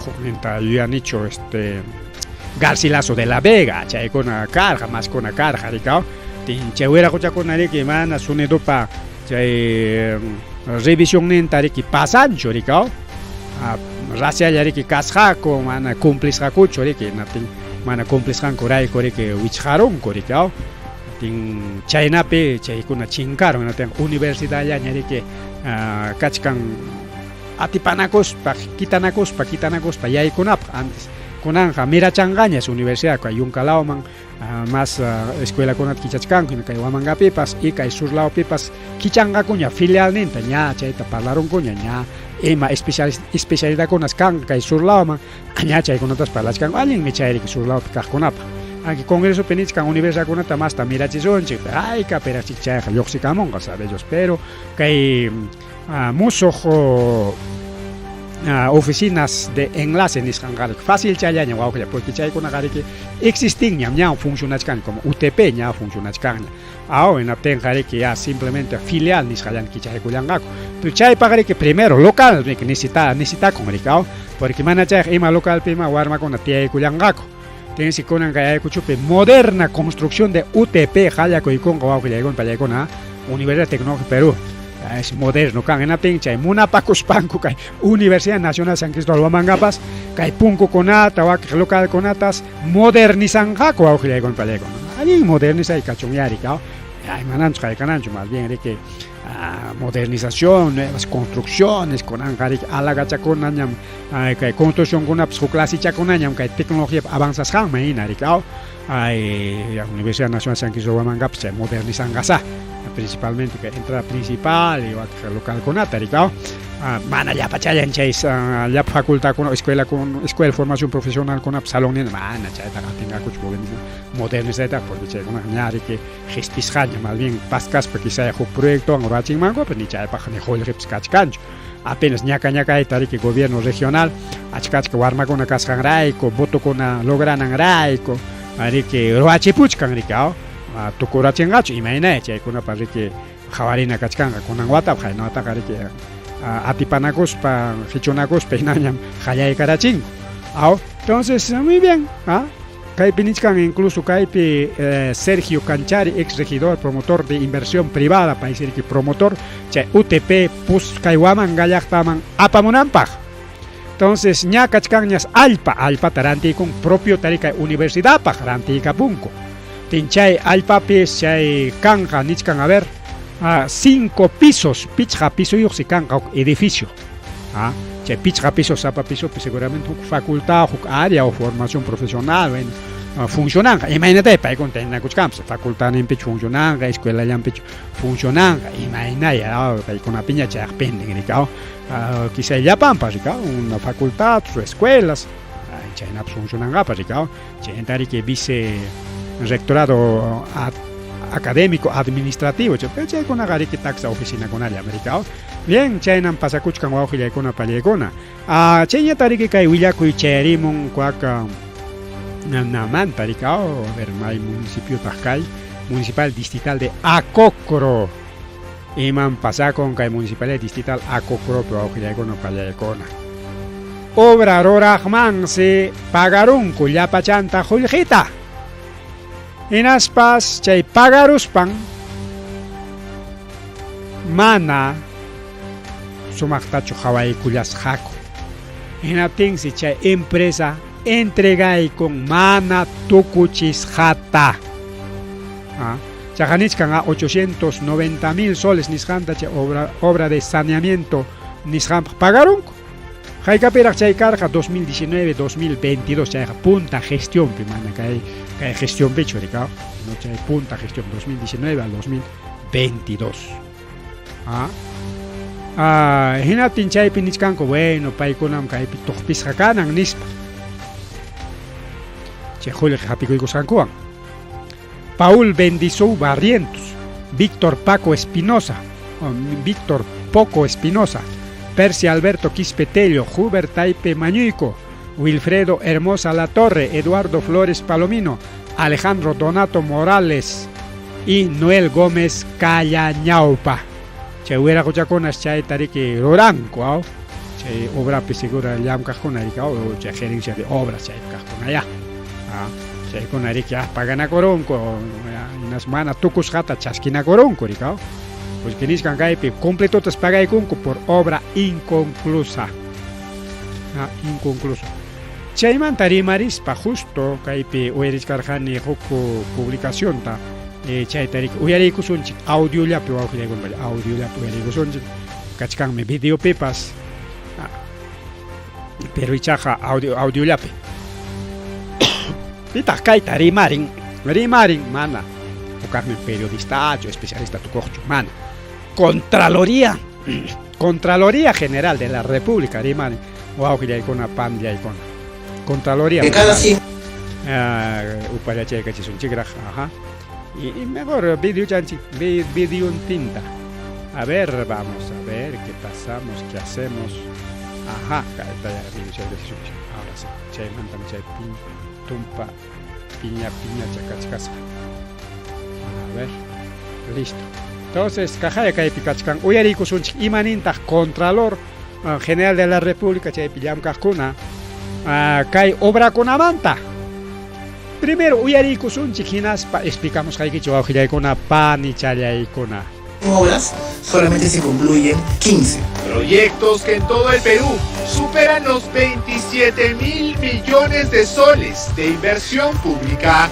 hukninta yuyanichu Garcilaso de la Vega, chaykuna karqa, maskuna karqa rikaw, chay wiraquchakuna riki mana sonidopa chay revisionninta riki pasanchu rikaw, racialla riki kasqaku, mana cumplisqakuchu riki, hinaptin mana cumplisqankurayku riki wichqarunku rikaw, chaynapi chaykuna chinkarun, hinaptin universidadllaña riki kachkan atipanakuspa, kitanakuspa, kitanakuspa yaykunapaq antes. Kunanqa mirachanqañas universidad kay Yunkalawman más escuelakunata kichachkanku kay Huamangapipas y kay sur lawpipas kichanqakuña filialninta ña chayta parlarunkuña ña ima especialidadkunas kan kay sur lawman ña chaykunatas parlachkanku allinmi chayriki sur lawpi kaqkunapaq. Aunque congresopi nichkan universidadkunata masta mirachisunchik, haykapiraqchik chayqa lluqsikamunqa sabe Dios, pero kay musuq oficinas de enlace nisqanqariki fácil challaña wawqilla porque chaykunaqa existinñam ña funcionachkan como UTP ña funcionachkanña. Aw hinaptinqa riki ya simplemente filial nisqallanta kichaykullanqaku. Pero chaypaq riki primero local riki necesitakun riki aw, porque mana chayqa ima localpi ima warmakuna tiyaykullanqaku. Tinsi kunan kay Ayacuchopi moderna construcción de UTP qallakuykunqa wawqillaykuna pallaykuna Universidad Tecnológica Perú. Es moderno kan hinaptin chay munapakuspanku kay Universidad Nacional San Cristóbal Huamangapas kay punkukunata wakiq localkunatas modernizanqaku wawqillaykuna pallaykuna. Allin modernizay kachun ya riki, ay mananchu qaykananchu más bien riki modernización, nuevas construcciones kunanqa riki alagachakunañam kay construccionkunapas huk clasichakunañam kay tecnología avanzasqanman hina riki, ay Universidad Nacional San Cristóbal Huamangapas chay modernizanqasá principalmente kay entrada principal y wakiq localkunata riki. Mana llapachallan chay llapa facultadkuna escuelakuna escuela de formación profesionalkunap salonnina mana chaytaqa atinqakuchu modernizaytaqa porque chaykunaqa ña riki qispisqaña más bien paskaspa quizá huk proyectowan rurachinmankupas ni chaypaq ni qullqipas kachkanchu apenas ñaka ñakayta riki gobierno regional achka achka warmakuna kasqanrayku votokuna logrananrayku riki ruwachipuchkan riki aw tukurachinqachu imaynaya chaykunapa riki qhawarina kachkanqa kunan watapaq qayna wataqa riki atipanakuspa qichunakuspa hinañam qallaykarachinku aw entonces muy bien ah kaypi nichkan incluso kaypi Sergio Canchari ex regidor promotor de inversión privada paysi riki promotor chay UTP pus kay Huamanga llaqtaman apamunanpaq entonces ña kachkanñas allpa allpata rantiykun propio tarikay universidadpaq rantiykapunku Tinchay allpapis chay kanqa nichkan a ver cinco pisos pichqa pisoyuqsi kanqa huk edificio chay pichqa piso sapa pisopi seguramente huk facultad huk área o formación profesional bueno funcionanqa imaynatay paykuna taynakuchkanpas facultadninpichu funcionanqa escuelallanpichu funcionanqa imaynay paykunapiña chayqa penden riki quizá llapanpas riki una facultad sus escuelas chaynapas funcionanqapas riki Chaynata riki vice rectorado académico administrativo chaykunaqa riki taxa oficinakunallam riki bien chaynam pasakuchkan wawqillaykuna pallaykuna chayñata riki kay willakuy chayarimun kuaka namanta riki a ver may municipiotaq kay municipal distrital de Acocro imam pasakun kay municipalidad distrital Acocropi wawqillaykuna pallaykuna Obra ruraqmansi pagarunku llapachanta qullqita. Hinaspas chay pagaruspan mana sumaqtachu qhawaykullasqaku. Hinaptinsi chay empresa entregaykun mana tukuchisqata. Chaqa nichkan 890 mil soles nisqanta chay obra de saneamiento nisqanpaq pagarunku. Haykapiraq chay karqa 2019, 2022 chayqa punta gestionpi mana kay kay gestionpichu rika no chay punta gestión 2019 al 2022. Hinaptin chaypi nichkanku bueno paykunam kaypi tuqpisqa kanan nispa. Chay qullqi hapikuykusqankuwan. Paul Bendizou Barrientos, Víctor Paco Espinosa, Víctor Poco Espinosa, Percy Alberto Quispe Tello, Huber Taipe Mañuico, Wilfredo Hermosa La Torre, Eduardo Flores Palomino, Alejandro Donato Morales y Noel Gómez Callañaupa. Chay wiraquchakunas chayta riki ruranku, aw? Chay obrapi segura llamkaqkuna riki, aw? Chay gerencia de obras chaypi kaqkuna ya. Chaykuna riki paganakurunku, hinas mana tukusqata chaskinakurunku riki, aw? Porque nisqan kaypi completotas pagaykunku por obra inconclusa. Inconclusa. Chaymanta rimarispa justo kaypi uyarichkarqani huk publicacionta chayta riki uyariykusunchik audiollapi wawqillaykuna audiollapi uyariykusunchik kachkanmi videopipas pero ichaqa audiollapi pitaq kayta rimarin rimarin mana hukaqmi periodistachu especialista tukuqchu mana Contraloría Contraloría General de la República rimarin wawqillaykuna panillaykuna Contraloría De cada cien upallachaykachisunchikraq ajá y mejor videochanchik videontinta a ver vamos a ver qué pasamos qué hacemos ajá kayta videochaykachisunchik ahora sí chaymantam chay tumpa piña piñacha kachkasqa a ver listo entonces kaqaya kaypi kachkan uyariykusunchik imanintaq Contralor General de la República chaypi llamkaqkuna kay obrakunamanta primero uyariykusunchik hinaspa explicamusqaykichik wawqillaykuna panichallaykuna. Obras solamente se concluyen 15. Proyectos que en todo el Perú superan los 27 mil millones de soles de inversión pública.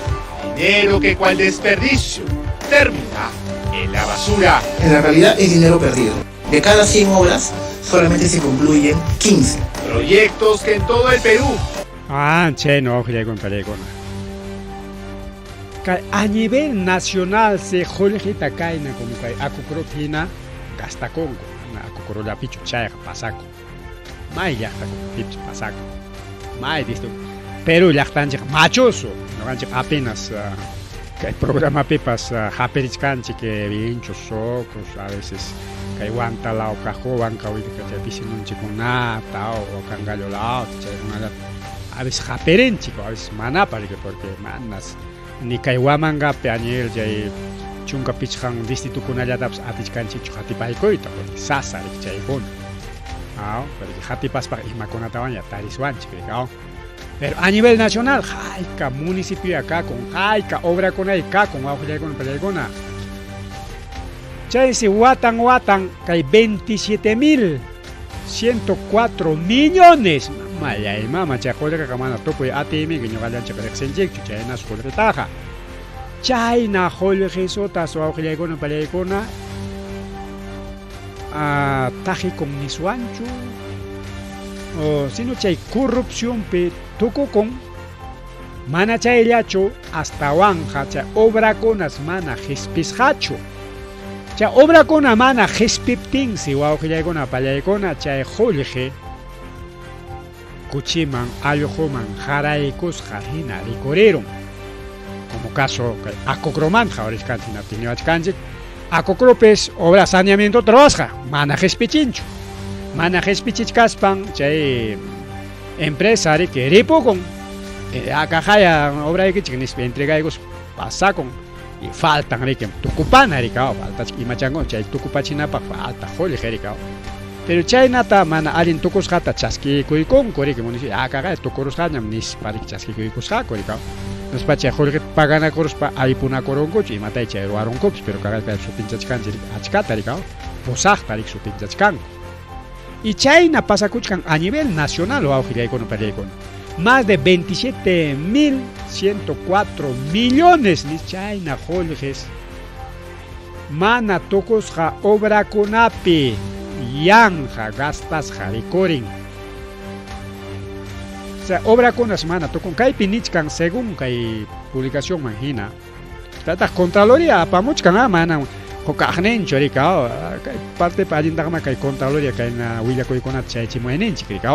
Dinero que cual desperdicio termina en la basura. En la realidad es dinero perdido. De cada 100 obras solamente se concluyen 15. Proyectos que en todo el Perú. Chayna wawqillaykuna pallaykuna. Kay a nivel nacional se qullqita kayna como kay Acocropi hina gastakunku. Socorollapichu chayqa pasakun. May llaqtakunapipis pasakun. May distrito. Perú llaqtanchik machusu. Ñuqanchik apenas kay programapipas hapirichkanchik Vinchos, Socos, a veces kay Huanta law kaqku, Huancahuilca chay vecinonchikkunata o Cangallo lawta chaykunallata a veces hapirinchik, a veces manapas riki porque manas ni kay Huamangapi a nivel chay 15 distritokunallatapas atichkanchikchu hatipaykuyta porque sasa riki chaykuna. Aw, porque hatipaspaqa imakunatawanña tariswanchik riki, aw. Pero a nivel nacional, hayka municipioya kakun, hayka obrakunay kakun, wawqillaykuna pallaykuna. Chaysi watan watan kay 27.104 millones, mamallay mama, chay qullqiqa mana tukuy atiyminki ñuqallanchik riqsinchikchu chaynas qullqitaqa. Chayna qullqisutas wawqillaykuna pallaykuna taqikun niswanchu, o sino chay corrupcionpi tukukun, mana chayllachu astawanqa chay obrakunas mana qhispisqachu. Chay obrakuna mana qhispiptinsi wawqillaykuna pallaykuna chay qullqi kuchiman allquman qaraykusqa hina rikurirun. Como caso kay Acocromanta qhawarisqanchik hinaptin niwachkanchik, Acocropis obra saneamiento ruwasqa mana qhispichinchu. Mana qhispichichkaspan chay empresa riki ripukun. Akaqaya obraykichik nispa entregaykus pasakun. Y faltan riki tukupana riki, faltachik imachankuna chay tukupachinapaq falta qullqi riki. Pero chaynata mana allin tukusqata chaskikuykunku riki municipio, akaqaya tukurusqañam nispa riki chaskikuykusqaku riki. Nispa chay qullqita paganakuruspa aypunakurunkuchu imatay chay ruwarunkupis, pero kaqay kay sutinchachkanchik riki achkata riki, pusaqta riki sutinchachkanku. Y chayna pasakuchkan a nivel nacional wawqillaykuna pallaykuna. Más de 27.104 millones ni chayna qullqis mana tukusqa obrakunapi yanqa gastasqa rikurin. O sea, obrakunas mana tukun. Kaypi nichkan según kay publicacionman hina. Tataq Contraloría apamuchkan, mana hukaqninchu riki, kay partepi allintaqma kay Contraloría kayna willakuykunata chaychimuayninchik riki.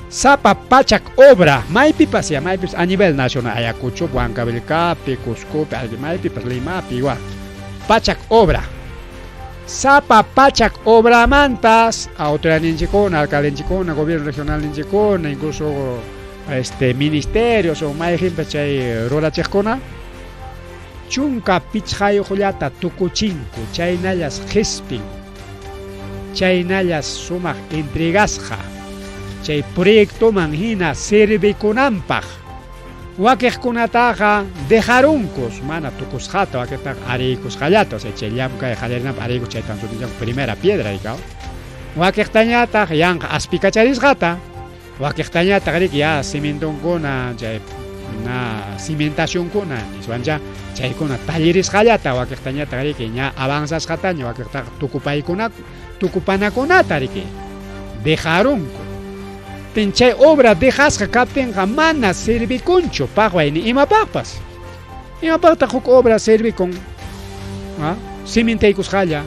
Sapa pachak obra, maypipas ya, maypipas a nivel nacional, Ayacucho, Huancavilcapi, Cuscopi, maypipas, Limapi, igual. Pachak obra. Sapa pachak obramantas, autoridadninchikuna, alcaldenchikuna, gobierno regionalninchikuna, incluso ministerios o mayqinpas chay rurachiqkuna, 15 llata tukuchinku, chaynallas qhispin, chaynallas sumaq entregasqa, chay proyectoman hina servikunanpaq. Wakiqkunataqa dejarunkus mana tukusqata, wakiqtaqa ariykusqallata, o sea, chay llamkay qallarinanpaq ariykus chaytan sutichanku primera piedra riki. Wakiqtañataq yanqa aspikacharisqata, wakiqtañataq riki ya cementonkuna chay na cimentacionkuna niswancha chaykuna tallirisqallata, wakiqtañataq riki ña avanzasqataña, wakiqtaqa tukupaykuna tukupanakunata riki dejarunku. Tin chay obra dejasqa kaptinqa mana servikunchu paqway ni imapaqpas. Imapaqtaq huk obra servikun? Cimentaykusqalla.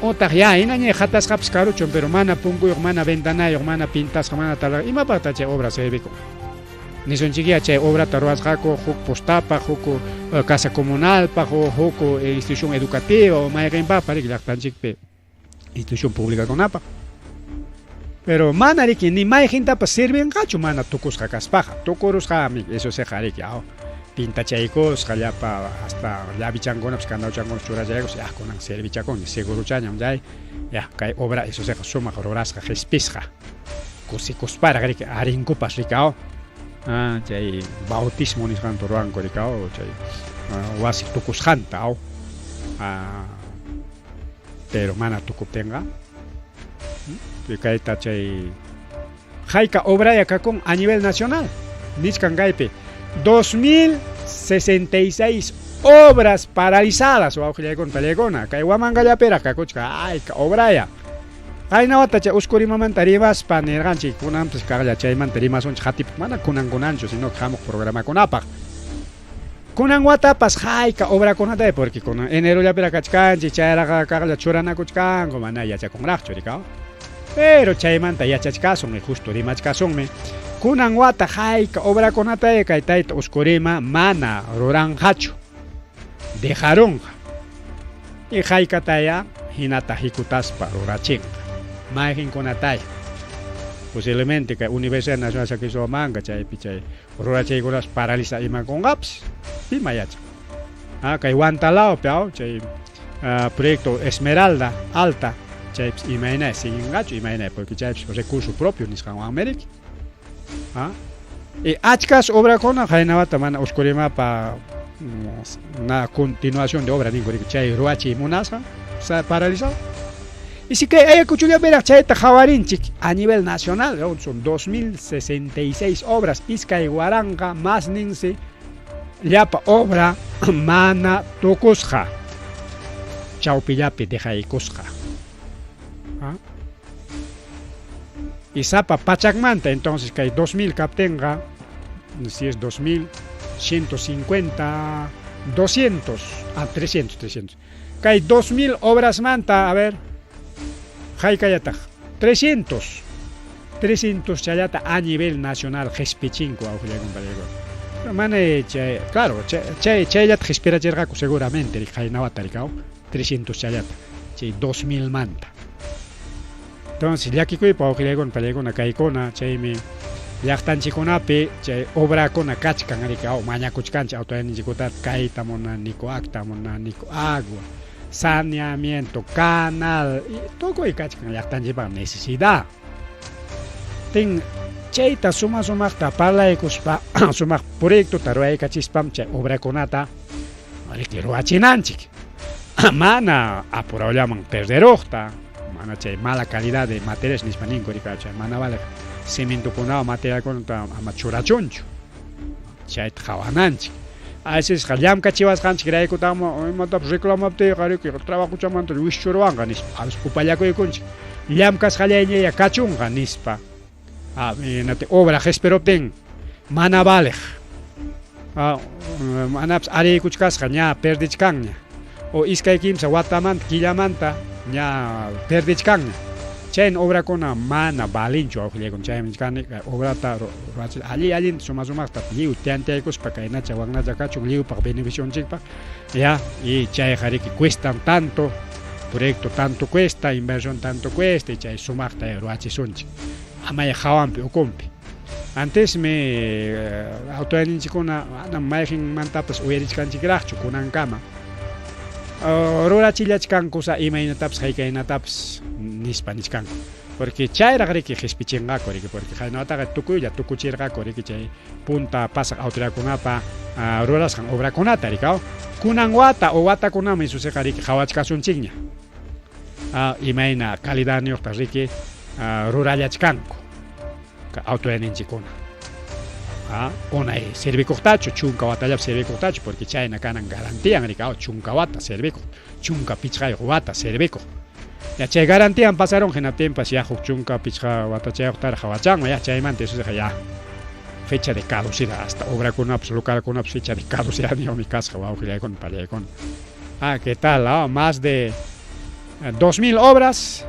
Otaq ya hinaña hatasqapas karuchun, pero mana punkuyuq, mana ventanayuq, mana pintasqa, mana tal, imapaqtaq chay obra servikun? Nisunchikya chay obrata ruwasqaku huk postapaq, huk casa comunalpaq, o huk institución educativa o mayqinpaqpas riki llaqtanchikpi institución publicakunapaq. Pero mana riki ni mayqintapas servinqachu mana tukusqa kaspaqa. Tukurusqami, eso siqa riki, pintachaykusqa llapa hasta llavichankunapas candauchankunapas churachaykus, ya kunan servichakuni, seguruchañam chay, ya kay obra eso siqa sumaq rurasqa qhispisqa. Kusikusparaq riki arinkupas riki, chay bautismo nisqanta ruwanku riki, chay wasi tukusqanta, pero mana tukuptinqa kayta chay hayka obraya kakun a nivel nacional nichkan kaypi 2066 obras paralizadas wawqillaykuna pallaykuna kay Huamangallapiraq kakuchka hayka obraya. Qayna wata chay Uskurimamanta rimaspa nirqanchik kunanpas kaqlla chaymanta rimasunchik qatip mana kunan kunanchu sino hamuq programakunapaq. Kunan watapas hayka obrakunata porque kunan enerollapiraq kachkanchik chayraqa kaqlla churanakuchkanku mana yachakunraqchu rikaw. Pero chaymanta yachachkasun y justo rimachkasunmi. Kunan wata hayka obrakunata kay tayta Oscorima mana ruranqachu. Dejarunqa. Y haykataya hinata hikutaspa rurachinqa. Mayqinkunataya. Posiblemente kay Universidad Nacional San Cristóbal Manga chaypi chay rurachaykunas paraliza imakunqapis. Pima yachan. Ah, kay Huantalawpi aw chay proyecto Esmeralda Alta chaypis imayna siguinqachu imayna porque chaypis recurso propio nisqanwanmi riki. Ah, y achkas obrakuna haynawata mana Oscorimapa una continuación de obra ninku riki chay ruwachiy munasqa paralizado. Y si kay Ayacuchollapiraq chayta qhawarinchik a nivel nacional son 2066 obras iskay waranqa más ninsi llapa obra mana tukusqa chawpillapi dejaykusqa. ¿Ah? Y sapa pachakmanta entonces kay 2000 kaptinqa si es 2150 200 a 300 300 kay 2000 obras manta a ver haykayataq 300 300 chayata a nivel nacional qhispichinku awqillaykunpa mana chay claro chay chayllata qhispirachirqaku seguramente haynawata rikaw 300 chayata chay 2000 manta. Entonces llakikuypa awqillaykuna pallaykuna kaykuna chaymi llaqtanchikkunapi chay obrakuna kachkan rikaw mañakuchkanchik autoridadninchikkunata kayta munaniku akta munaniku agua saneamiento canal tukuy kachkan llaqtanchikpaq necesidad. Tin chayta suma sumaqta parlaykuspa sumaq proyectota ruwaykachispam chay obrakunata riki ruwachinanchik. Mana apurawllaman perderuqta mana chay mala calidad de materiales nispa ninku rika chay mana valeq cementokunawan materialkunata ama churachunchu chayta qhawananchik. A veces llamkachiwasqanchikraykutaqmi imatapas reclamaptiyqa riki trabajuchamanta wischuruwanqa nispa a veces upallakuykunchik llamkasqallayñaya kachunqa nispa. Obra qhispiruptin mana valeq manapas ariykuchkasqa ña perdichkanña o iskay kimsa watamanta killamanta ña perdichkanña chayna obrakuna mana valinchu awqillaykuna chaymi kani obrata ruwachis alli allinta suma sumaqta lliw tanteaykuspa kaynacha waknacha kachun lliwpaq beneficionchikpaq ya y chayqa riki cuestan tanto proyecto tanto cuesta inversión tanto cuesta y chay sumaqta ruwachisunchik amaya hawanpi ukunpi. Antesmi autoridadninchikkuna manam mayqinmantapas uyarichkanchikraqchu kunankama rurachillachkankusa imaynatapas haykaynatapas nispa nichkanku porque chayraq riki qispichinqaku riki porque haynawataqa tukuylla tukuchirqaku riki chay punta pasaq autoridadkunapa rurasqan obrakunata rikaw kunan wata o watakunaman susiqa riki qhawachkasunchikña imayna calidadniyuqta riki rurallachkanku autoridadninchikkuna. Unay servikuqtachu chunka watallapi servikuqtachu porque chayna kanan garantian rikaw chunka wata servikuq chunka pichqayuq wata servikuq ya chay garantian pasarun hinaptinpas ya huk chunka pichqa watachayuqtaraq hawachanman ya chaymanta isusiqa ya fecha de caducidad hasta obrakunapas localkunapas fecha de caducidad niyuqmi kasqa wawqillaykuna pallaykuna. Ah, ¿qué tal? Ah, más de 2000 obras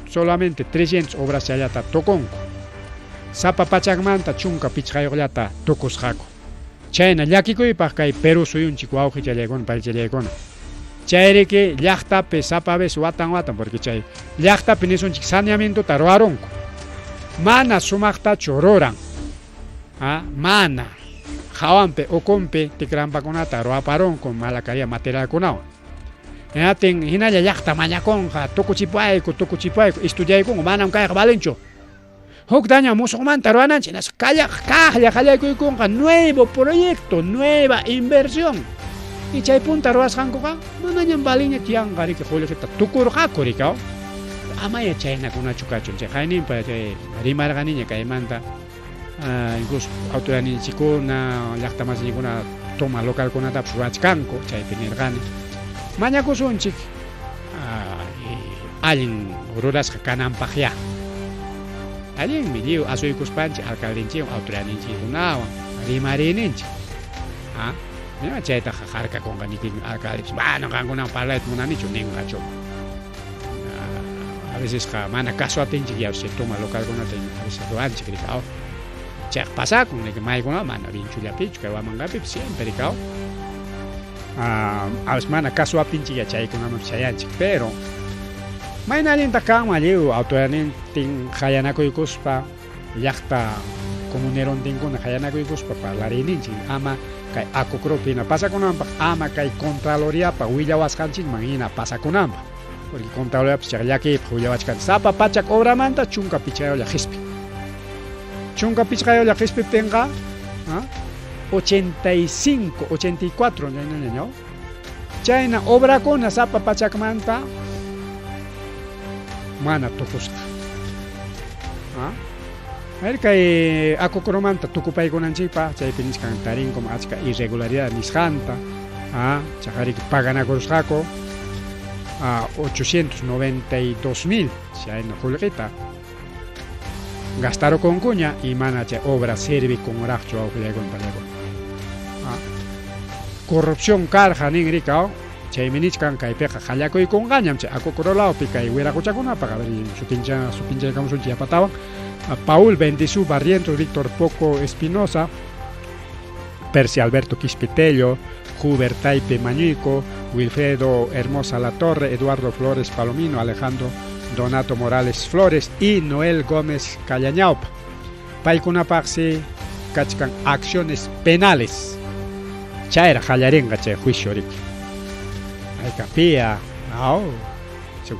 solamente 300 obras chayllata tukunku. Sapa pachakmanta chunka pichqayuqllata tukusqaku. Chayna llakikuypaq kay Perú suyunchik wawqichallaykuna paychallaykuna. Chayriki llaqtapi sapa vez watan watan porque chay llaqtapi nisunchik saneamientota ruwarunku. Mana sumaqtachu ruran. Mana hawanpi ukunpi tikrampakunata ruwaparunku mala calidad materialkunawan. Hinatin hinalla llaqta mañakunqa tukuchipayku tukuchipayku estudiaykunku manam kayqa valinchu. Huk daño musuqmanta ruwananchik hinaspa kaqlla qallaykuykunqa nuevo proyecto, nueva inversión. Y chay punta ruwasqankuqa manañam valinña tiyanqa riki qullqita tukurqaku rikaw. Amaya chaynakunachu kachun chay hayninpa chay rimarqaniña kaymanta incluso autoridadninchikkuna llaqta masinchikkuna toma localkunatapas ruwachkanku chaypi nirqani. Mañakusunchik allin rurasqa kananpaq ya. Allinmi lliw asuykuspanchik alcaldenchikwan autoridadninchikkunawan rimariyninchik. Ña chaytaqa harkakunqa nikin alcaldepas, manam qankunawan parlayta munanichu ninqachu. A vecesqa mana caso atinchik ya chay toma localkunata a veces ruwanchik rikaw. Chayqa pasakun riki maykunawan mana Vinchullapichu kay Huamangapipas siempre rikaw. A veces mana caso aptinchik ya chaykunamanpas chayanchik, pero mayna allintaq kanman lliw autoridadnintin qayanakuykuspa llaqta comunerontinkuna qayanakuykuspa parlariyninchik ama kay Acocropi hina pasakunanpaq, ama kay Contraloriapa willawasqanchikman hina pasakunanpaq. Porque Contraloriapas chayqa llakiypaq willawachkan sapa pachak obramanta 15 yulla qispi. 15 yulla qispiptinqa 85, 84 ñañañañaw. Chayna obrakuna sapa pachakmanta mana tukusqa. A ver, kay Acocromanta tukupaykunanchikpaq chaypi nichkan tarinkum achka irregularidad nisqanta, chaqariki paganakurusqaku 892 mil chayna qullqita gastarukunkuña y mana chay obra servikunraqchu wawqillaykuna pallaykuna. Corrupción karqa nin rikaw, chaymi nichkan kaypiqa qallakuykunqañam chay Acocro lawpi kay wiraquchakunapaq. A ver, sutincha sutinchaykamusunchik yapatawan. Paul Bendizú Barrientos, Víctor Poco Espinosa, Percy Alberto Quispitello, Huber Taipe Mañuico, Wilfredo Hermosa La Torre, Eduardo Flores Palomino, Alejandro Donato Morales Flores y Noel Gómez Callañaupa. Paykunapaqsi kachkan acciones penales. Chayra qallarinqa chay juicio riki. Haykapia, aw,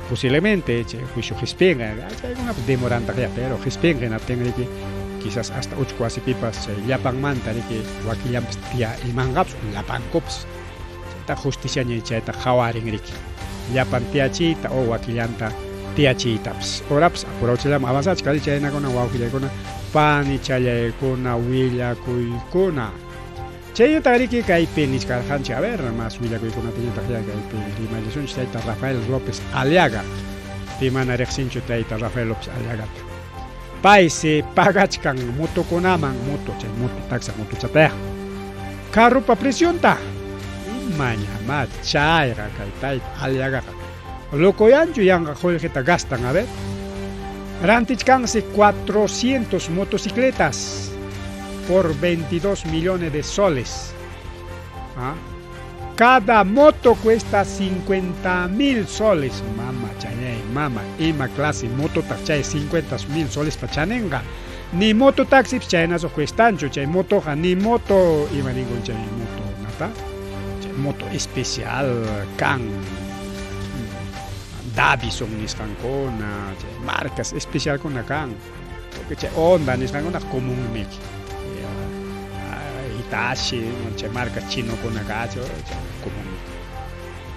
posiblemente chay juicio qispinqa, chaykunapas demorantaq ya, pero qispinqa hinaptin riki quizás hasta uchku wasipipas chay llapanmanta riki wakillanpas tiya imanqapas llapankupas. Chayta justiciaña chayta qhawarin riki. Llapan tiyachiyta o wakillanta tiyachiytapas. Horapas apurawchallaman avanzachik chaynakuna wawqillaykuna panichallaykuna willakuykuna. Chaynataq riki kaypi nichkarqanchik, a ver, más willakuykunatañataq ya kaypi rimayllasunchik tayta Rafael López Aliaga. Pi mana riqsinchu tayta Rafael López Aliagata. Paysi pagachkan motokunaman moto chay moto taxa motochatayaq. Carropa precionta. Imañamá chayqa kay tayta Aliagaqa. Locoyanchu yanqa qullqita gastan, a ver. Rantichkansi 400 motocicletas por 22 millones de soles. ¿Ah? Cada moto cuesta 50 mil soles. Mama chayay, mama, ima clase moto chay 50 mil soles pa chanenga. Ni moto taxi chaynaso cuestancho, chay moto ni moto, ima ningún chay moto nata. Chay moto especial kan Davison nisqankuna, chay marcas especialkuna kan. Porque chay Honda nisqankuna común miki. Hitachi, chay marca chinokuna kacho, chay común.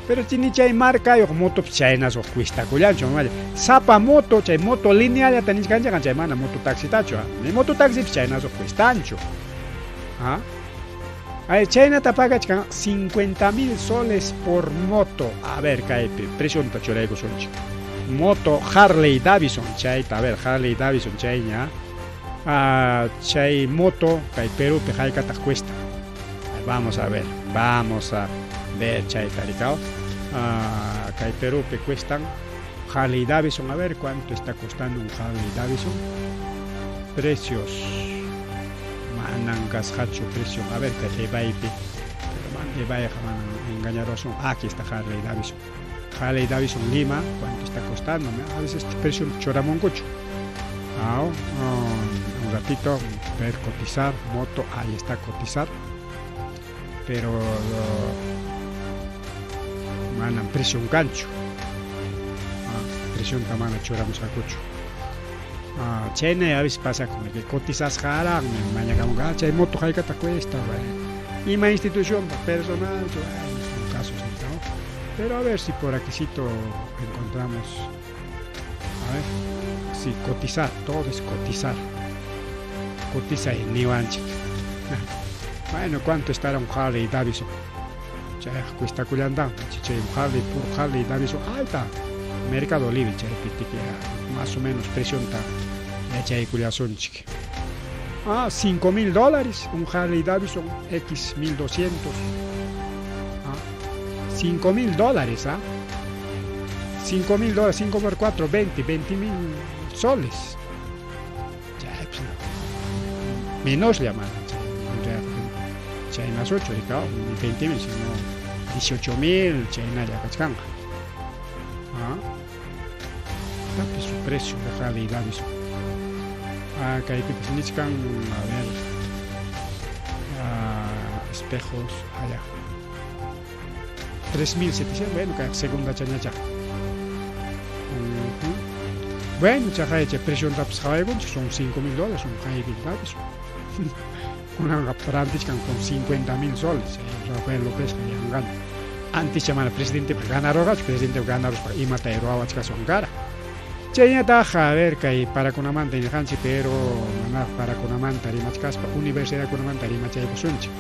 Pero ni chay marcayuq moto chaynaso cuestakullanchu mamalla. Sapa moto, chay moto lineallata nichkanchikqa chay mana moto taxitachu, ni moto taxipis chaynaso cuestanchu. ¿Ah? Ay, chaynata pagachkan 50 mil soles por moto. A ver, kaypi precionta churaykusunchik. Moto Harley Davidson, chayta, a ver, Harley Davidson chayña. Chay moto kay Perupi haykataq cuesta. Vamos a ver, vamos a ver chayta rikaw. Kay Perupi cuestan Harley Davidson, a ver cuánto está costando un Harley Davidson. Precios. Manan kasqachu precio. A ver, kay eBaypi. Pero man, eBayqa manan engañarosun. Aquí está Harley Davidson. Harley Davidson Lima, cuánto está costando. A veces este precio choramunkuchu. Un ratito, ver cotizar, moto, ahí está cotizar. Pero manan precio kanchu. Precionta mana churamusqakuchu. Chayna a veces pasa como que cotizasqaraqmi mañakamunqa, chay moto haykata cuesta, bueno. Ima institución personal, bueno, son casos, ¿no? Pero a ver si por aquícito encontramos, a ver, si cotizar, todo es cotizar. Cotiza en niwanchik. Bueno, ¿cuánto estará un Harley Davidson? Chay cuestakullantan, chay un Harley, puro Harley Davidson, ahí está. Mercado Libre, chaypi más o menos precionta yachaykullasunchik. 5 mil dólares un Harley Davidson X 1200. 5 mil dólares, ¿ah? 5 mil dólares, 5 por 4, 20, 20 mil soles. Pues, menos llaman. Chay más 8, ni 20 mil, sino 18 mil, chaynalla kachkanqa. ¿Ah? Tapi su precio, realidad eso. Ah, kaypipas nichkan, a ver, ah, espejos, allá. 3.700, bueno, kay segunda chañacha. Bueno, chaqay chay preciontapas qhawaykunchik, son 5 mil dólares, son qaypintapis. Kunanqa rantichkan con 50 mil soles, Rafael López yanqaña. Antes mana presidente ganarurqachu, presidente ganaruspa imata ruwawachkaswan kara. Chaynataq, a ver, kay parakunamanta nirqanchik, pero manaraq parakunamanta rimachkaspa universidadkunamanta rimachaykusunchik.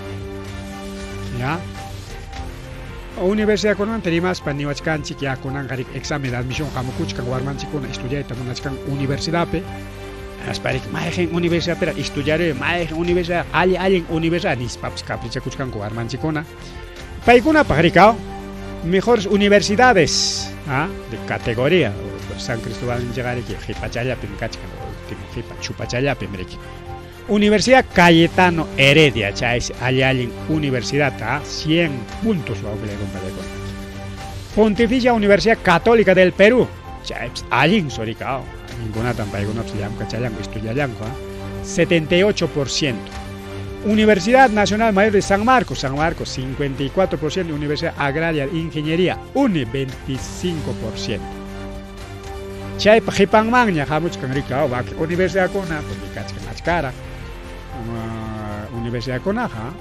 Ya. Universidadkunamanta rimaspa niwachkanchik ya kunanqa examen de admisión hamukuchkan warmanchikkuna estudiayta munachkan universidadpi. Asparik mayqin universidadpiraq estudiaré, mayqin universidad, alli allin universidad nispapas caprichakuchkanku warmanchikkuna. Paykunapaq rikaw mejores universidades, ¿ah?, de categoría. San Cristóbal riki qhipachallapim kachkan, último qhipa chupachallapim riki. Universidad Cayetano Heredia, chaysi alli allin universidad, ¿ah? 100 puntos wawqillaykuna. Pontificia Universidad Católica del Perú, chaypis allin surikaw, allinkunatam paykunapas llamkachallanku, estudiallanku, ¿ah? 78%. Universidad Nacional Mayor de San Marcos, San Marcos 54%, Universidad Agraria de Ingeniería, UNI 25%. Chaypa qhipanmanña hamuchkan rikaw wakin universidadkuna, porque kachkan achkara universidadkunaqa,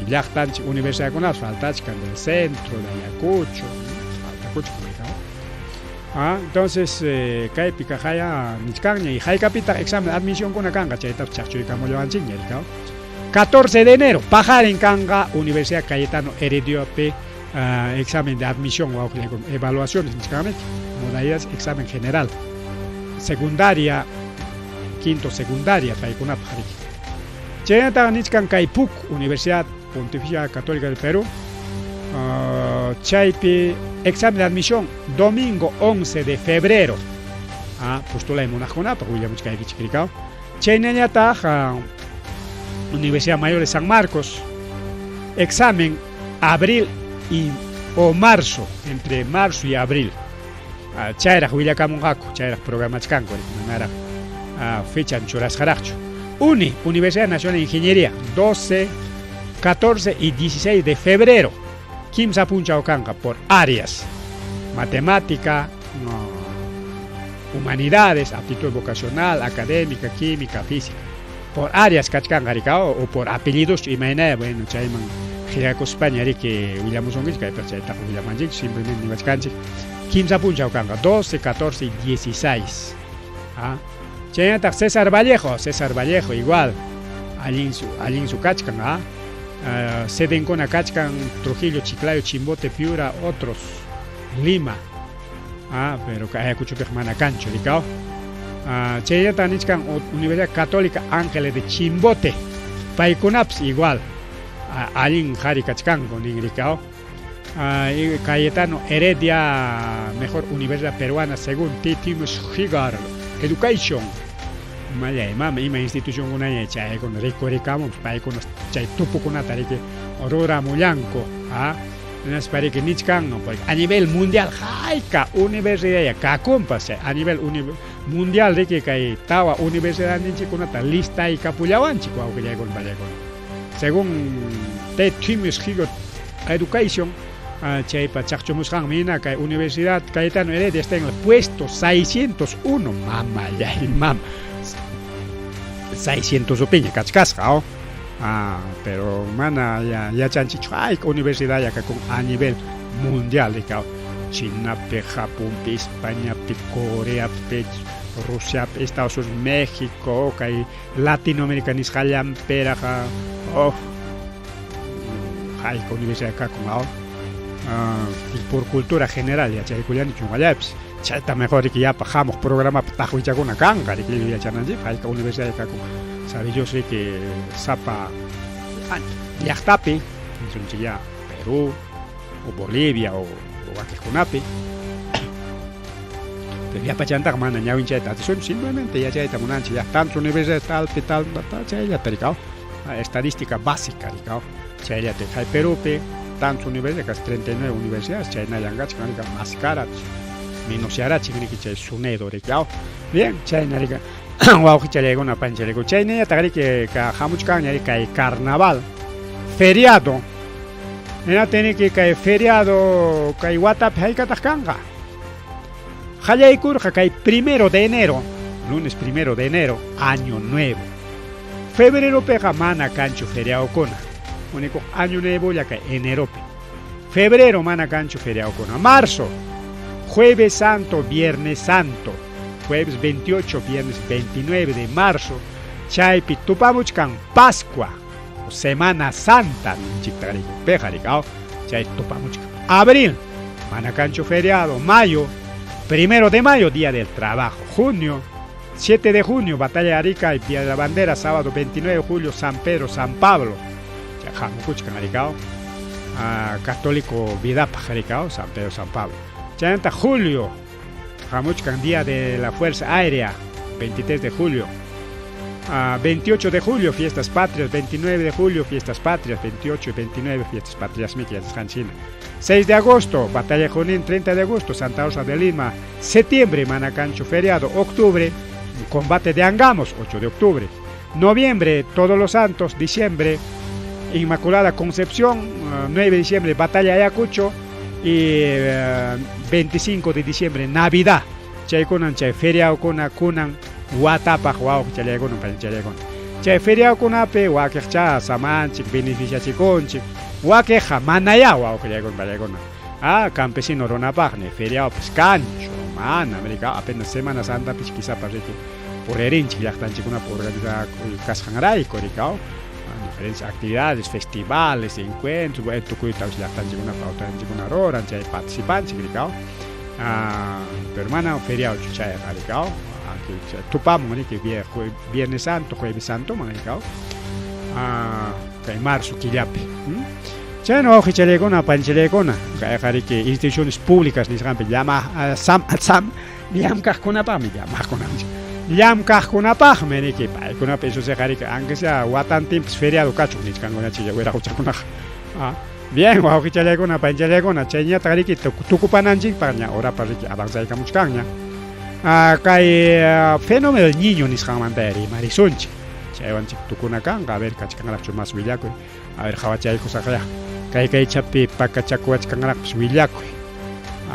llaqtanchik universidadkunapas faltachkan del centro, de Ayacucho, faltakuchkan rikaw. Ah, entonces kaypi kaqaya nichkanña y haykapitaq examen de admisión kuna kanqa chaytapas chaqchuykamullawanchikña rikaw. 14 de enero paqarin kanqa Universidad Cayetano Heredia examen de admisión wawqillaykuna, evaluaciones nichkanmiki, modalidades examen general. Secundaria, quinto secundaria paykunapaq riki. Chaynataqa nichkan kay PUC, Universidad Pontificia Católica del Perú, chaypi examen de admisión domingo 11 de febrero. Ah, postulay munaqkunapaq willamuchkaykichik rikaw. Chaynallataq Universidad Mayor de San Marcos, examen abril y o marzo, entre marzo y abril. Chayraq willakamunqaku, chayraq programachkanku, manaraq fecha churasqaraqchu. UNI, Universidad Nacional de Ingeniería, 12, 14 y 16 de febrero. Kimsa punchaw kanqa por áreas: matemática, no, humanidades, aptitud vocacional, académica, química, física. Por áreas kachkanqa rikaw o por apellidos imaynaya, bueno, chayman qillqakuspaña riki willamusunkichik, kaypiqa chaytaqa willamanchik, simplemente niwachkanchik. Kimsa punchaw kanqa, 12, 14 y 16. Ah, chaynataq César Vallejo, César Vallejo igual, allin su kachkan, ah. Sedenkuna kachkan Trujillo, Chiclayo, Chimbote, Piura, otros, Lima. Ah, pero Ayacuchopiqa mana kanchu rikaw. Chaynata nichkan Universidad Católica Ángeles de Chimbote. Paykunapas igual, allin qhari kachkanku nin rikaw. Cayetano Heredia, mejor universidad peruana según T. Timus Higar Education. Mallay mama ima institucionkunaña chaykuna rikurikamun paykuna chay tupukunata riki ruramullanku, ah, hinaspa riki nichkan a nivel mundial hayka universidad kakunpas a nivel mundial riki kay tawa universidad ninchikkunata listaykapullawanchik wawqillaykuna pallaykuna. Según T. Timus Higar Education, chaypa chaqchumusqanmi hina kay Universidad Cayetano Heredia está en el puesto 601, mamallay mama. 600 upiña kachkasqa, oh. Ah, pero mana ya yachanchikchu hayka universidad kakun a nivel mundial rikaw. Chinapi, Japonpi, Españapi, Coreapi, Rusiapi, Estados Unidos, México, kay Latinoamérica nisqallanpiraqa, oh, hayka universidad kakun, oh. Por cultura general yachaykullanichu ñuqallaypis. Chayta mejor riki yapa hamuq programapi taqwichakuna kanqa riki yachananchikpaq hayka universidad kakun. Sabe Dios riki sapa llaqtapi. Nisunchikya Perú o Bolivia o wakiqkunapi. Pero llapachantaqa mana ñawinchayta atisunchu, simplemente yachayta munanchik ya tanto universidad talpi tal chayllata rikaw. Estadística básica rikaw. Chayllata kay Perúpi tanto universidad casi 39 universidades chaynallan kachkan rikaw más karach menos yarachik riki chay SUNEDU rikaw. Bien, chayna rika wawqichallaykuna panchallaykuna chaynallataq riki ka hamuchkanña kay carnaval feriado. Hinaptin kay feriado kay watapi hayk'ataq kanqa. Qallaykurqa kay 1 de enero, lunes 1 de enero, año nuevo. Febreropiqa mana kanchu feriadokuna. Único año nuevo ya kay eneropi. Febrero mana kanchu feriadokuna. Marzo, jueves santo, viernes santo. Jueves 28, viernes 29 de marzo. Chaypi tupamuchkan Pascua, Semana Santa, ninchikta piqa rikaw, chay tupamuchkan. Abril, mana kanchu feriado. Mayo, 1 de mayo, Día del Trabajo. Junio, 7 de junio, Batalla de Arica y Día de la Bandera. Sábado 29 de julio, San Pedro, San Pablo. Hamukuchkan rikaw. Católico vidapaq rikaw, San Pedro, San Pablo. Chaymanta julio, hamuchkan Día de la Fuerza Aérea, 23 de julio. 28 de julio, Fiestas Patrias, 29 de julio, Fiestas Patrias, 28 y 29, Fiestas Patrias Miquias, China. 6 de agosto, Batalla de Junín, 30 de agosto, Santa Rosa de Lima, septiembre, mana kanchu feriado, octubre, Combate de Angamos, 8 de octubre, noviembre, Todos los Santos, diciembre, Inmaculada Concepción, 9 de diciembre, Batalla de Ayacucho, y 25 de diciembre, Navidad. Chaykunan chay feriadokuna kunan watapaq wawqichallaykuna panichallaykuna. Chay feriadokunapi wakiqcha samanchik beneficiachikunchik, wakiqqa manayá wawqillaykuna panillaykuna. Campesino runapaqmi feriadopas kanchu, mana América apenas Semana Santapis quizá riki puririnchik llaqtanchikkunapi organizakuy kasqanrayku rikaw. Diferentes actividades, festivales, encuentros, bueno, tukuytapas llaqtanchikkunapi awtanchikuna ruran chay participanchik rikaw. Pero mana feriadochu chayqa rikaw. Tupamun riki Viernes Santo, Jueves Santo rikaw. Kay marzo killapi. Chayna wawqichallaykuna panichallaykuna kayqa riki instituciones públicas nisqanpi llama sam sam llamkaqkunapaqmi llamaqkuna llamkaqkunapaqmi riki paykunapi eso siqa riki aunque sea watantinpas feriado kachun nichkankunacha wiraquchakunaqa. Bien, wawqichallaykuna panichallaykuna chayñataq riki tukupananchikpaq ña horapas riki avanzaykamuchkanña. Kay fenómeno del niño nisqanmanta rimarisunchik. Chaywanchik tukuna kanqa, a ver kachkanraqchu más willakuy. A ver qhawachaykusaqya. Kay kaychapi pakachakuwachkanraqpas willakuy.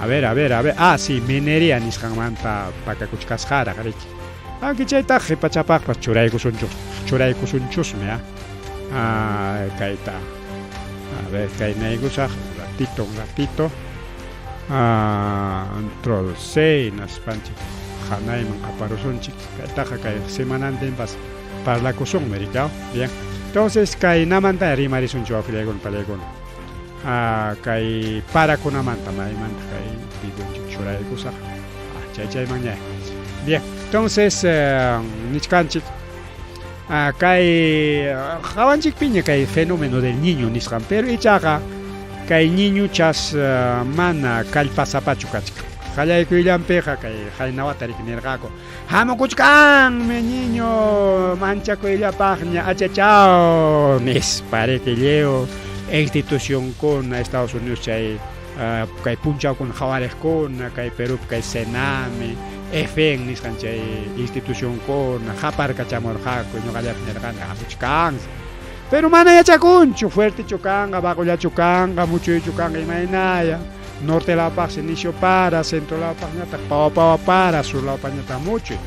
A ver, a ver, a ver. Sí, minería nisqanmanta pakakuchkasqaraq riki. Aunque chaytaqa qhipachapaqpas churaykusunchus, churaykusunchusmi, kayta. A ver, kaynaykusaq, un ratito, un ratito. Control C, naspanchik hanayman aparusunchik. Kaytaqa kay semanantinpas parlakusunmi, rikaw. Bien. Entonces, kaynamanta rimarisunchik wawqillaykuna panillaykuna. Kay parakunamanta maymanta kay videonchik churaykusaq. Chay chaymanña. Bien. Entonces, nichkanchik kay qhawanchikpiña kay fenómeno del niño nisqan, pero ichaqa kay niñuchas mana kallpasapachu kachkan. Qallaykuyllapiqa kay qaynawata riki nirqaku, hamukuchkanmi niño, manchakuyllapaqña achachaw nispa riki lliw institucionkuna Estados Unidos chay kay punchawkuna qhawariqkuna, kay Perúpi kay SENAMHI, EFEN nisqan chay institucionkuna qaparkachamurqaku, ñuqallapi nirqani hamuchkansi. Pero mana yachakunchu, fuertechu kanqa, baqullachu kanqa, muchuychu kanqa, imaynaya. Norte lawpaqsi nisyu para, centro lawpaqñataq pawa pawa para, sur lawpaqñataq muchuy.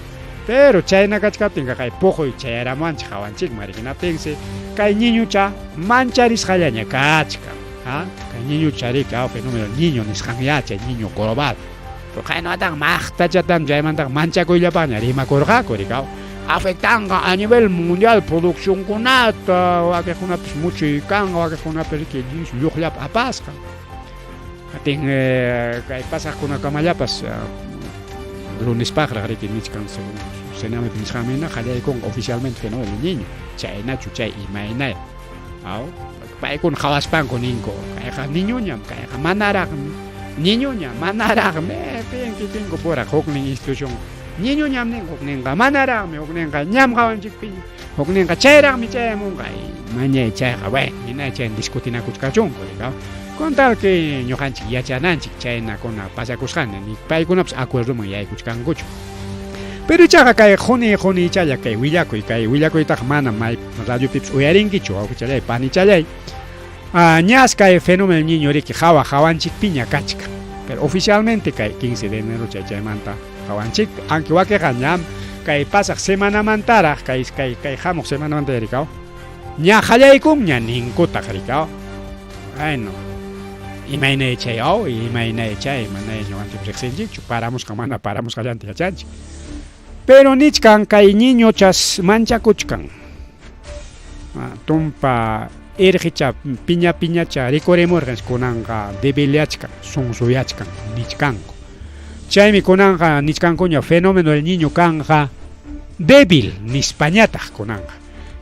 Pero chayna kachkaptinqa kay puquy chayaramuwanchik qawanchikman rikinaptinsi kay niñucha mancharisqallaña kachkan. Kay niñucha riki fenómeno niño nisqan chay niño global. Qaynawataqa maqtachatam chaymantaqa manchakuyllapaqña rimakurqaku rikaw. Afectanqa a nivel mundial produccionkunata, wakiqkunapis muchuy kanqa, wakiqkunapis riki lluqllapa apasqa. Atin kay pasaqkunakamallapas lunespaqraq riki nichkan según SENAMHI nisqanmina qallaykunqa oficialmente fenómeno niño. Chaynachu chay imaynaya. Aw, Paykuna qhawaspanku ninku, kayqa niñuñam, kayqa manaraqmi, niñuña, manaraqmi, pin kikinku pura huknin institución niñuñam nin, hukninqa manaraqmi, hukninqa ñam qawanchikpiña, hukninqa chayraqmi chayamunqa, mañay chayqa, bueno, hina chay discutinakuchkachunku, rikaw. Con tal que ñuqanchik yachananchik chaynakuna pasakusqanta, ni paykunapas acuerdoman yaykuchkankuchu. Pero ichaqa kay quni qunichalla kay willakuy, kay willakuytaqa mana may radiopipas uyarinkichu, wawqichallay, panichallay. Ñas kay fenómeno niño riki hawa hawanchikpiña kachkan. Pero oficialmente kay 15 de enero chay chaymanta hawanchikpi, aunque wakiqa ñam kay pasaq semanamantaraq, kay kay kay hamuq semanamanta rikaw, ña qallaykunña ninkutaq rikaw. Bueno, imaynay chay aw, imaynay chay, manay ñuqanchik riqsinchikchu, paramusqa mana paramusqallanta yachanchik. Pero nichkan kay niñochas manchakuchkan. Tumpa irqicha piña piñacha rikurimurqan kunanqa debiliachkan, sunsuyachkan nichkanku. Chaymi kunanqa nichkankuña fenómeno del niño kanja débil nispañataq kunanqa.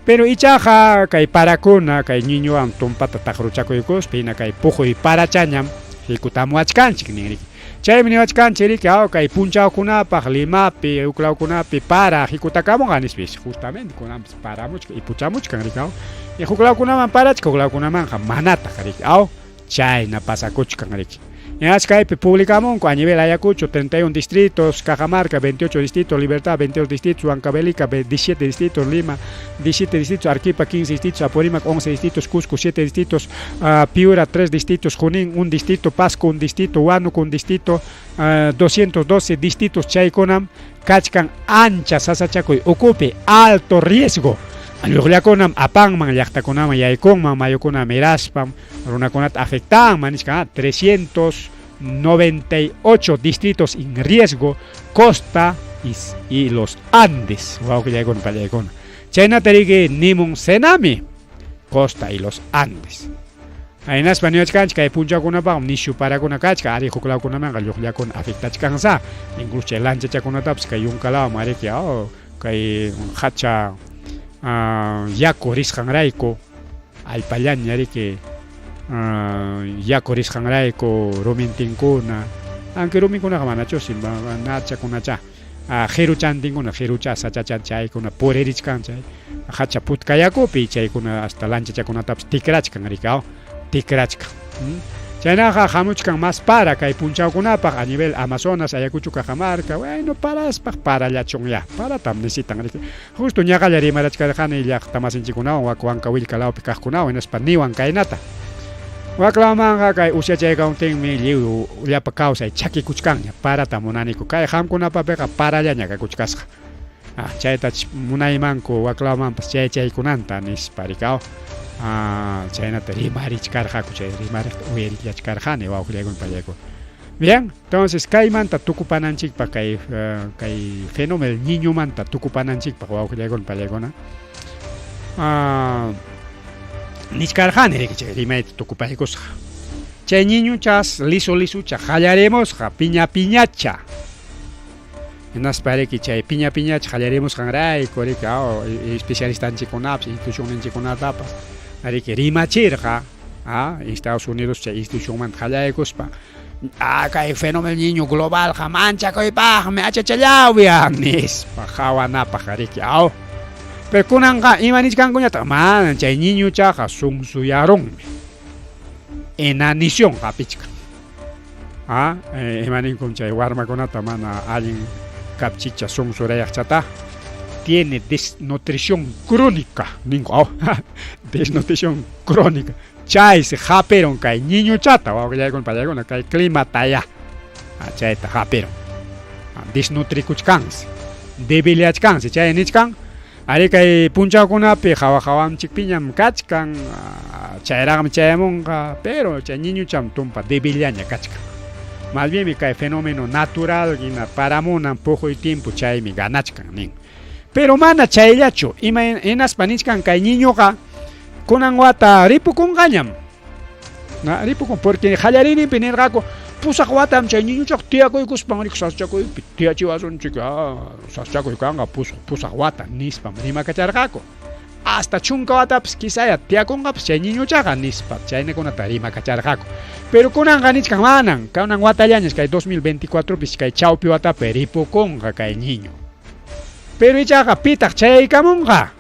Pero ichaqa kay parakuna kay niñowan tumpata taqruchakuykuspa hina kay puquy parachañam hikutamuwachkanchik ninriki. Chaymi niwachkanchik riki aw kay punchawkunapaq Limapi, huklawkunapi para hikutakamunqa nispis, justamente kunanpas paramuchkan ipuchamuchkan riki aw. Y huklawkunaman parachka huklawkunamanqa manataq riki aw chayna pasakuchkan riki. Hinaspa kaypi publicamunku a nivel Ayacucho 31 distritos, Cajamarca 28 distritos, Libertad 22 distritos, Huancavelica 17 distritos, Lima 17 distritos, Arequipa 15 distritos, Apurímac 11 distritos, Cusco 7 distritos, Piura 3 distritos, Junín 1 distrito, Pasco 1 distrito, Huánuco 1 distrito, 212 distritos chaykunam kachkan ancha sasachakuy ukupi, alto riesgo. Lluqllakunam apanman llaqtakunaman yaykunman, mayukuna miraspam runakunata afectanman nichkan 398 distritos en riesgo, costa y los Andes. Wawqillaykuna pallaykuna. Chaynata riki nimun Senami, costa y los Andes. Hinaspa niwachkanchik kay punchawkunapaqmi nishu parakuna kachkan, ari huklawkunamanqa lluqllakuna afectachkansa, incluso chay lanchachakunatapas kay yunkalawan ariki kay hacha yaku risqanrayku allpallaña riki yaku risqanrayku rumintinkuna, aunque rumikunaqa manachusi nachakunacha qiruchantinkuna, qirucha sachachan chaykuna puririchkan chay hacha putkayakupi chaykuna hasta lanchachakunatapas tikrachkan riki tikrachkan. Chaynaqa hamuchkan mas para kay punchawkunapaq a nivel Amazonas, Ayacucho, Cajamarca, bueno, paraspaq parallachun ya, paratam necesitan riki. Justo ñaqalla rimarachkarqani llaqta masinchikkunawan wak Huancavelica lawpi kaqkunawan hinaspa niwan kaynata. Waklawmanqa kay usyachaykamuntinmi lliw llapa kawsay chakikuchkanña, parata munaniku. Kay qamkunapapiqa parallaña kakuchkasqa. Chayta munaymanku waklawmanpas chay chaykunanta nispa rikaw. Chaynata rimarichkarqaku, chay rimariqta uyarillachkarqani wawqillaykuna pallaykuna. Bien, entonces kaymanta tukupananchikpaq kay kay fenómeno niñomanta tukupananchikpaq wawqillaykuna pallaykuna. Nichkarqani riki chay rimayta tukupaykusqa. Chay niñuchas lisu lisucha qallarimusqa piña piñacha. Hinaspa riki chay piña piñacha qallarimusqanrayku riki especialistanchikkunapas institucionninchikkunatapas riki rimachirqa Estados Unidos chay institucionmanta qallaykuspa kay fenómeno niño globalqa manchakuypaqmi achachallawya nispa qawanapaq riki aw. Pero kunanqa ima nichkankuñataq mana chay niñuchaqa sunsuyarunmi enanición hapichkan. Ima ninkum chay warmakunata mana allin kapchicha sunsurayaqchata tiene desnutrición crónica ninku desnutrición crónica chaysi hapirun kay niñuchata wawqillaykuna pallaykuna kay climataya chayta hapirun desnutrikuchkansi debiliachkansi chay nichkan ari kay punchawkunapi hawa hawanchikpiñam kachkan chayraqmi chayamunqa pero chay niñucham tumpa debillaña kachkan. Más bien kay fenómeno natural hina paramunan puquy tiempo chaymi ganachkan nin. Pero mana chayllachu ima hinaspa nichkan kay niñuqa kunan wata ripukunqañam. Ripukun porque qallariyninpi nirqaku pusaq watam chay niñuchaqa tiyakuykuspan riki sasachakuypi tiyachiwasunchik sasachakuy kanqa pusaq wata nispam rimakacharqaku. Hasta chunka watapas quizaya tiyakunqapas chay niñuchaqa nispa chaynakunata rimakacharqaku. Pero kunanqa nichkan manan, kunan watallañas kay 2024 pis kay chawpi watapi ripukunqa kay niño. Pero ichaqa pitaq chayaykamunqa,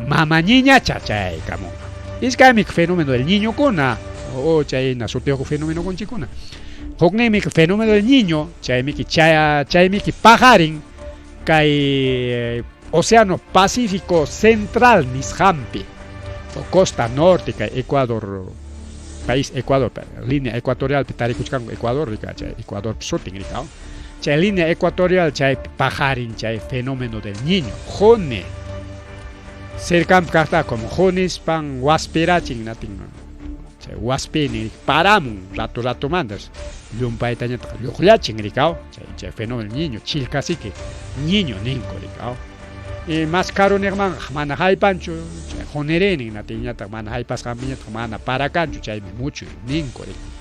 mama niñacha chayaykamunqa. Iskaymi fenómeno del niñokuna, o chayna sutiyuq fenómeno kunchikuna. Hukninmi fenómeno del niño, chaymiki chaymiki paqarin kay Océano Pacífico Central nisqanpi, o costa norte kay Ecuador, país Ecuador, línea ecuatorial tarikuchkanku Ecuador rika, chay Ecuador sutin rika, chay línea ecuatorial chay paqarin chay fenómeno del niño, jone. Cercan kaqta como jonispan waspirachin natin, chay waspini paramun rato rato mandas llumpaytañataq lluqllachin rikao, chay fenómeno del niño, chilkasiki niño ninko rikao. Y más caro niqman mana haypanchu, chay jonerenin natiñataq mana haypasqanpiñataq mana parakanchu, chaymi mucho ninko rikao.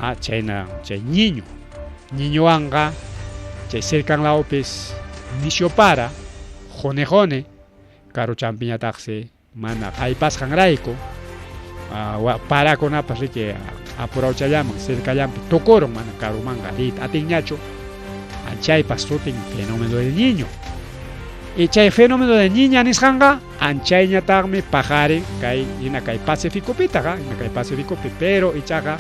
Ah, chayna chay niño, niñowanqa chay cercan lawpis nisio para, jone jone, karu champiñataqsi mana haypasqanrayku, parakunapas riki apurawchallaman cercallampi tukurun mana karumanqa riyta atinñachu, anchaypas sutin fenómeno del niño. Y chay fenómeno de niña nisqanqa anchayñataqmi paqarin kay hina kay Pacíficopitaqa, hina kay Pacíficopi, pero ichaqa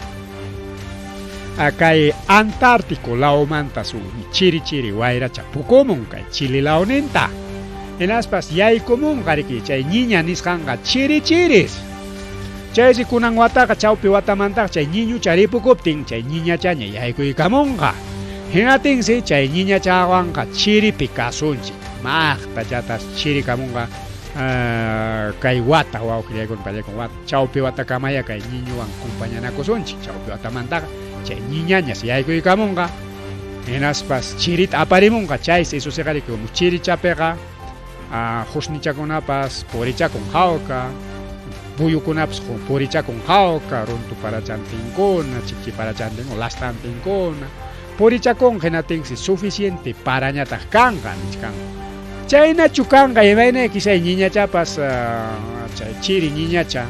kay Antártico lawmanta su chiri chiri wayracha pukumun kay Chile lawninta. Hinaspas yaykumunqa riki chay niña nisqanqa chiri chiris. Chaysi kunan wataqa chawpi watamantaqa chay niñucha ripukuptin chay niñachaña yaykuykamunqa. Hinatinsi chay niñachawanqa chiripi kasunchik. Maqtachatas chirikamunqa kay wata wawqillaykuna pallaykun wata chawpi watakamaya kay niñuwan compañanakusunchik chawpi watamantaqa chay niñañas yaykuykamunqa. Hinaspas chirita aparimunqa chaysi isusiqa riki como chirichapiqa husnichakunapas purichakun hawka, puyukunapas purichakun hawka, runtu parachantinkuna, chikchi parachantinkuna, lastantinkuna, purichakun hinatinsi suficiente parañataq kanqa nichkanku. Chaynachu kanqa imaynayki chay niñachapas chay chiri niñacha,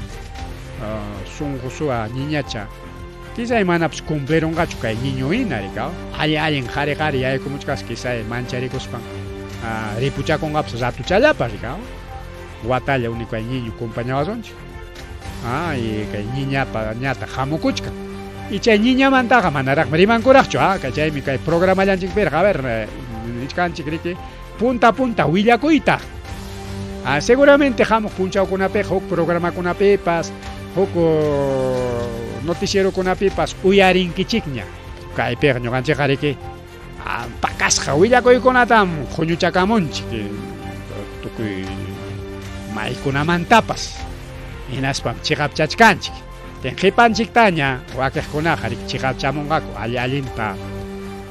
sunqusua niñacha, quizá manapas cumplirunqachu kay niño hina rikaw, alli allin qhari qhari yaykumuchkas quizá mancharikuspan ripuchakunqapas ratuchallapas rikaw, watalla único kay niño compañawasunchik. Y kay niñapa ñata hamukuchkan. Y chay niñamantaqa manaraqmi rimankuraqchu, kay chaymi kay programallanchikpiraq, a ver, nichkanchik riki punta punta willakuyta. Seguramente hamuq punchawkunapiqa huk programakunapipas, huk noticierokunapipas uyarinkichikña. Kaypiqa ñuqanchikqa riki pakasqa willakuykunatam huñuchakamunchik tukuy maykunamantapas. Hinaspam chiqapchachkanchik. Tin qipanchiktaña wakiqkunaqa riki chiqapchamunqaku alli allinta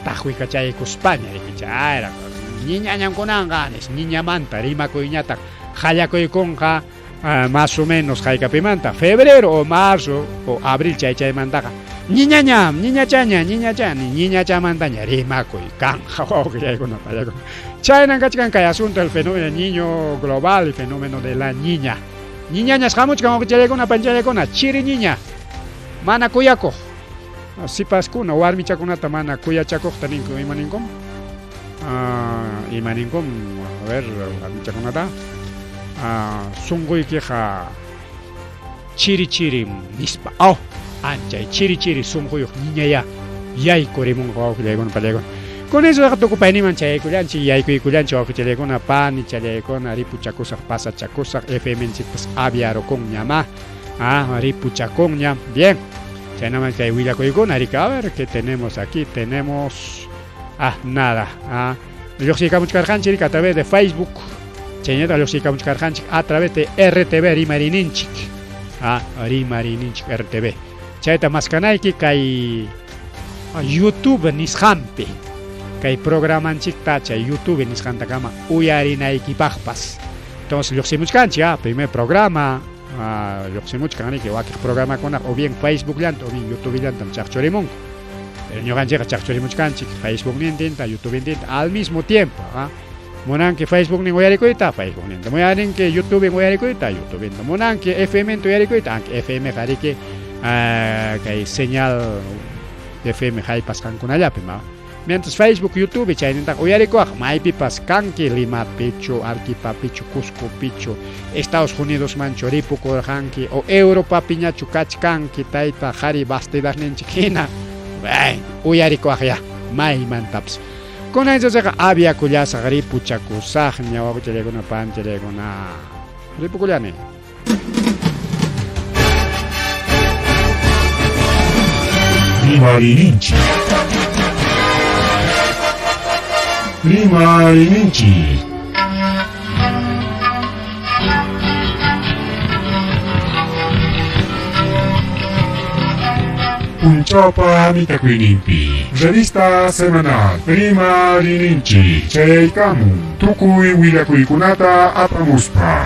taqwikachaykuspaña riki chayraq niñañankunanqa nis niñamanta rimakuyñataq qallakuykunqa más o menos haykapimanta febrero o marzo o abril chay chaymantaqa niñañam niñachaña niñachani niñachamantaña rimakuy kanja wawqillaykuna pallaykuna. Chaynan kachkan kay asunto del fenómeno del niño global y fenómeno de la niña. Niñañas hamuchkan wawqichallaykuna panchallaykuna chiri niña mana kuyakuq sipaskuna warmichakunata mana kuyachakuqta ninku ima ninkum ima ninkum a ver warmichakunata sunquykiqa chiri chiri nispa aw anchay chiri chiri sunquyuq niñaya yaykurimunqa wawqillaykuna pallaykuna. Con eso tukupayniman chayaykullanchik yaykuykullanchik wawqichallaykuna panichallaykuna ripuchakusaq pasachakusaq FM nchikpas aviarukunñama ripuchakunña. Bien, chaynaman kay willakuykuna rika, a ver qué tenemos aquí, tenemos nada, lluqsiykamuchkarqanchik rika a través de Facebook, chaynata lluqsiykamuchkarqanchik a través de RTV Rimarininchik, Rimarininchik RTV, chayta maskanayki kay YouTube nisqanpi kay programanchikta chay YouTube nisqantakama uyarinaykipaqpas. Entonces lluqsimuchkanchik primer programa lluqsimuchkan riki wakiq programakuna o bien Facebook llanta o bien YouTube llantam chaqchurimunku. Pero ñuqanchikqa chaqchurimuchkanchik Facebook nintinta YouTube nintinta al mismo tiempo. Munanki Facebooknin uyarikuyta, Facebookninta munarinki YouTubepin uyarikuyta, YouTubeinta munanki FM uyarikuyta, anki FM qariki kay señal FM haypasqankunallapi ma. Mientras Facebook, YouTube chaynintaqa uyarikuwaq maypipas kanki Limapichu, Arequipapichu, Cuscopichu, Estados Unidosmanchu ripukurqanki o Europapiñachu kachkanki tayta qhari bastidaqninchik hina. Bueno, uyarikuwaq ya maymantapas. Kunan chachaqa aviakullasaq ripuchakusaqña wawqichallaykuna panchallaykuna. Ripukullani. Rimarininchik. Rimarininchik. Punchawpa mitakuyninpi. Revista semanal Rimarininchik chayaykamun tukuy willakuykunata apamuspa.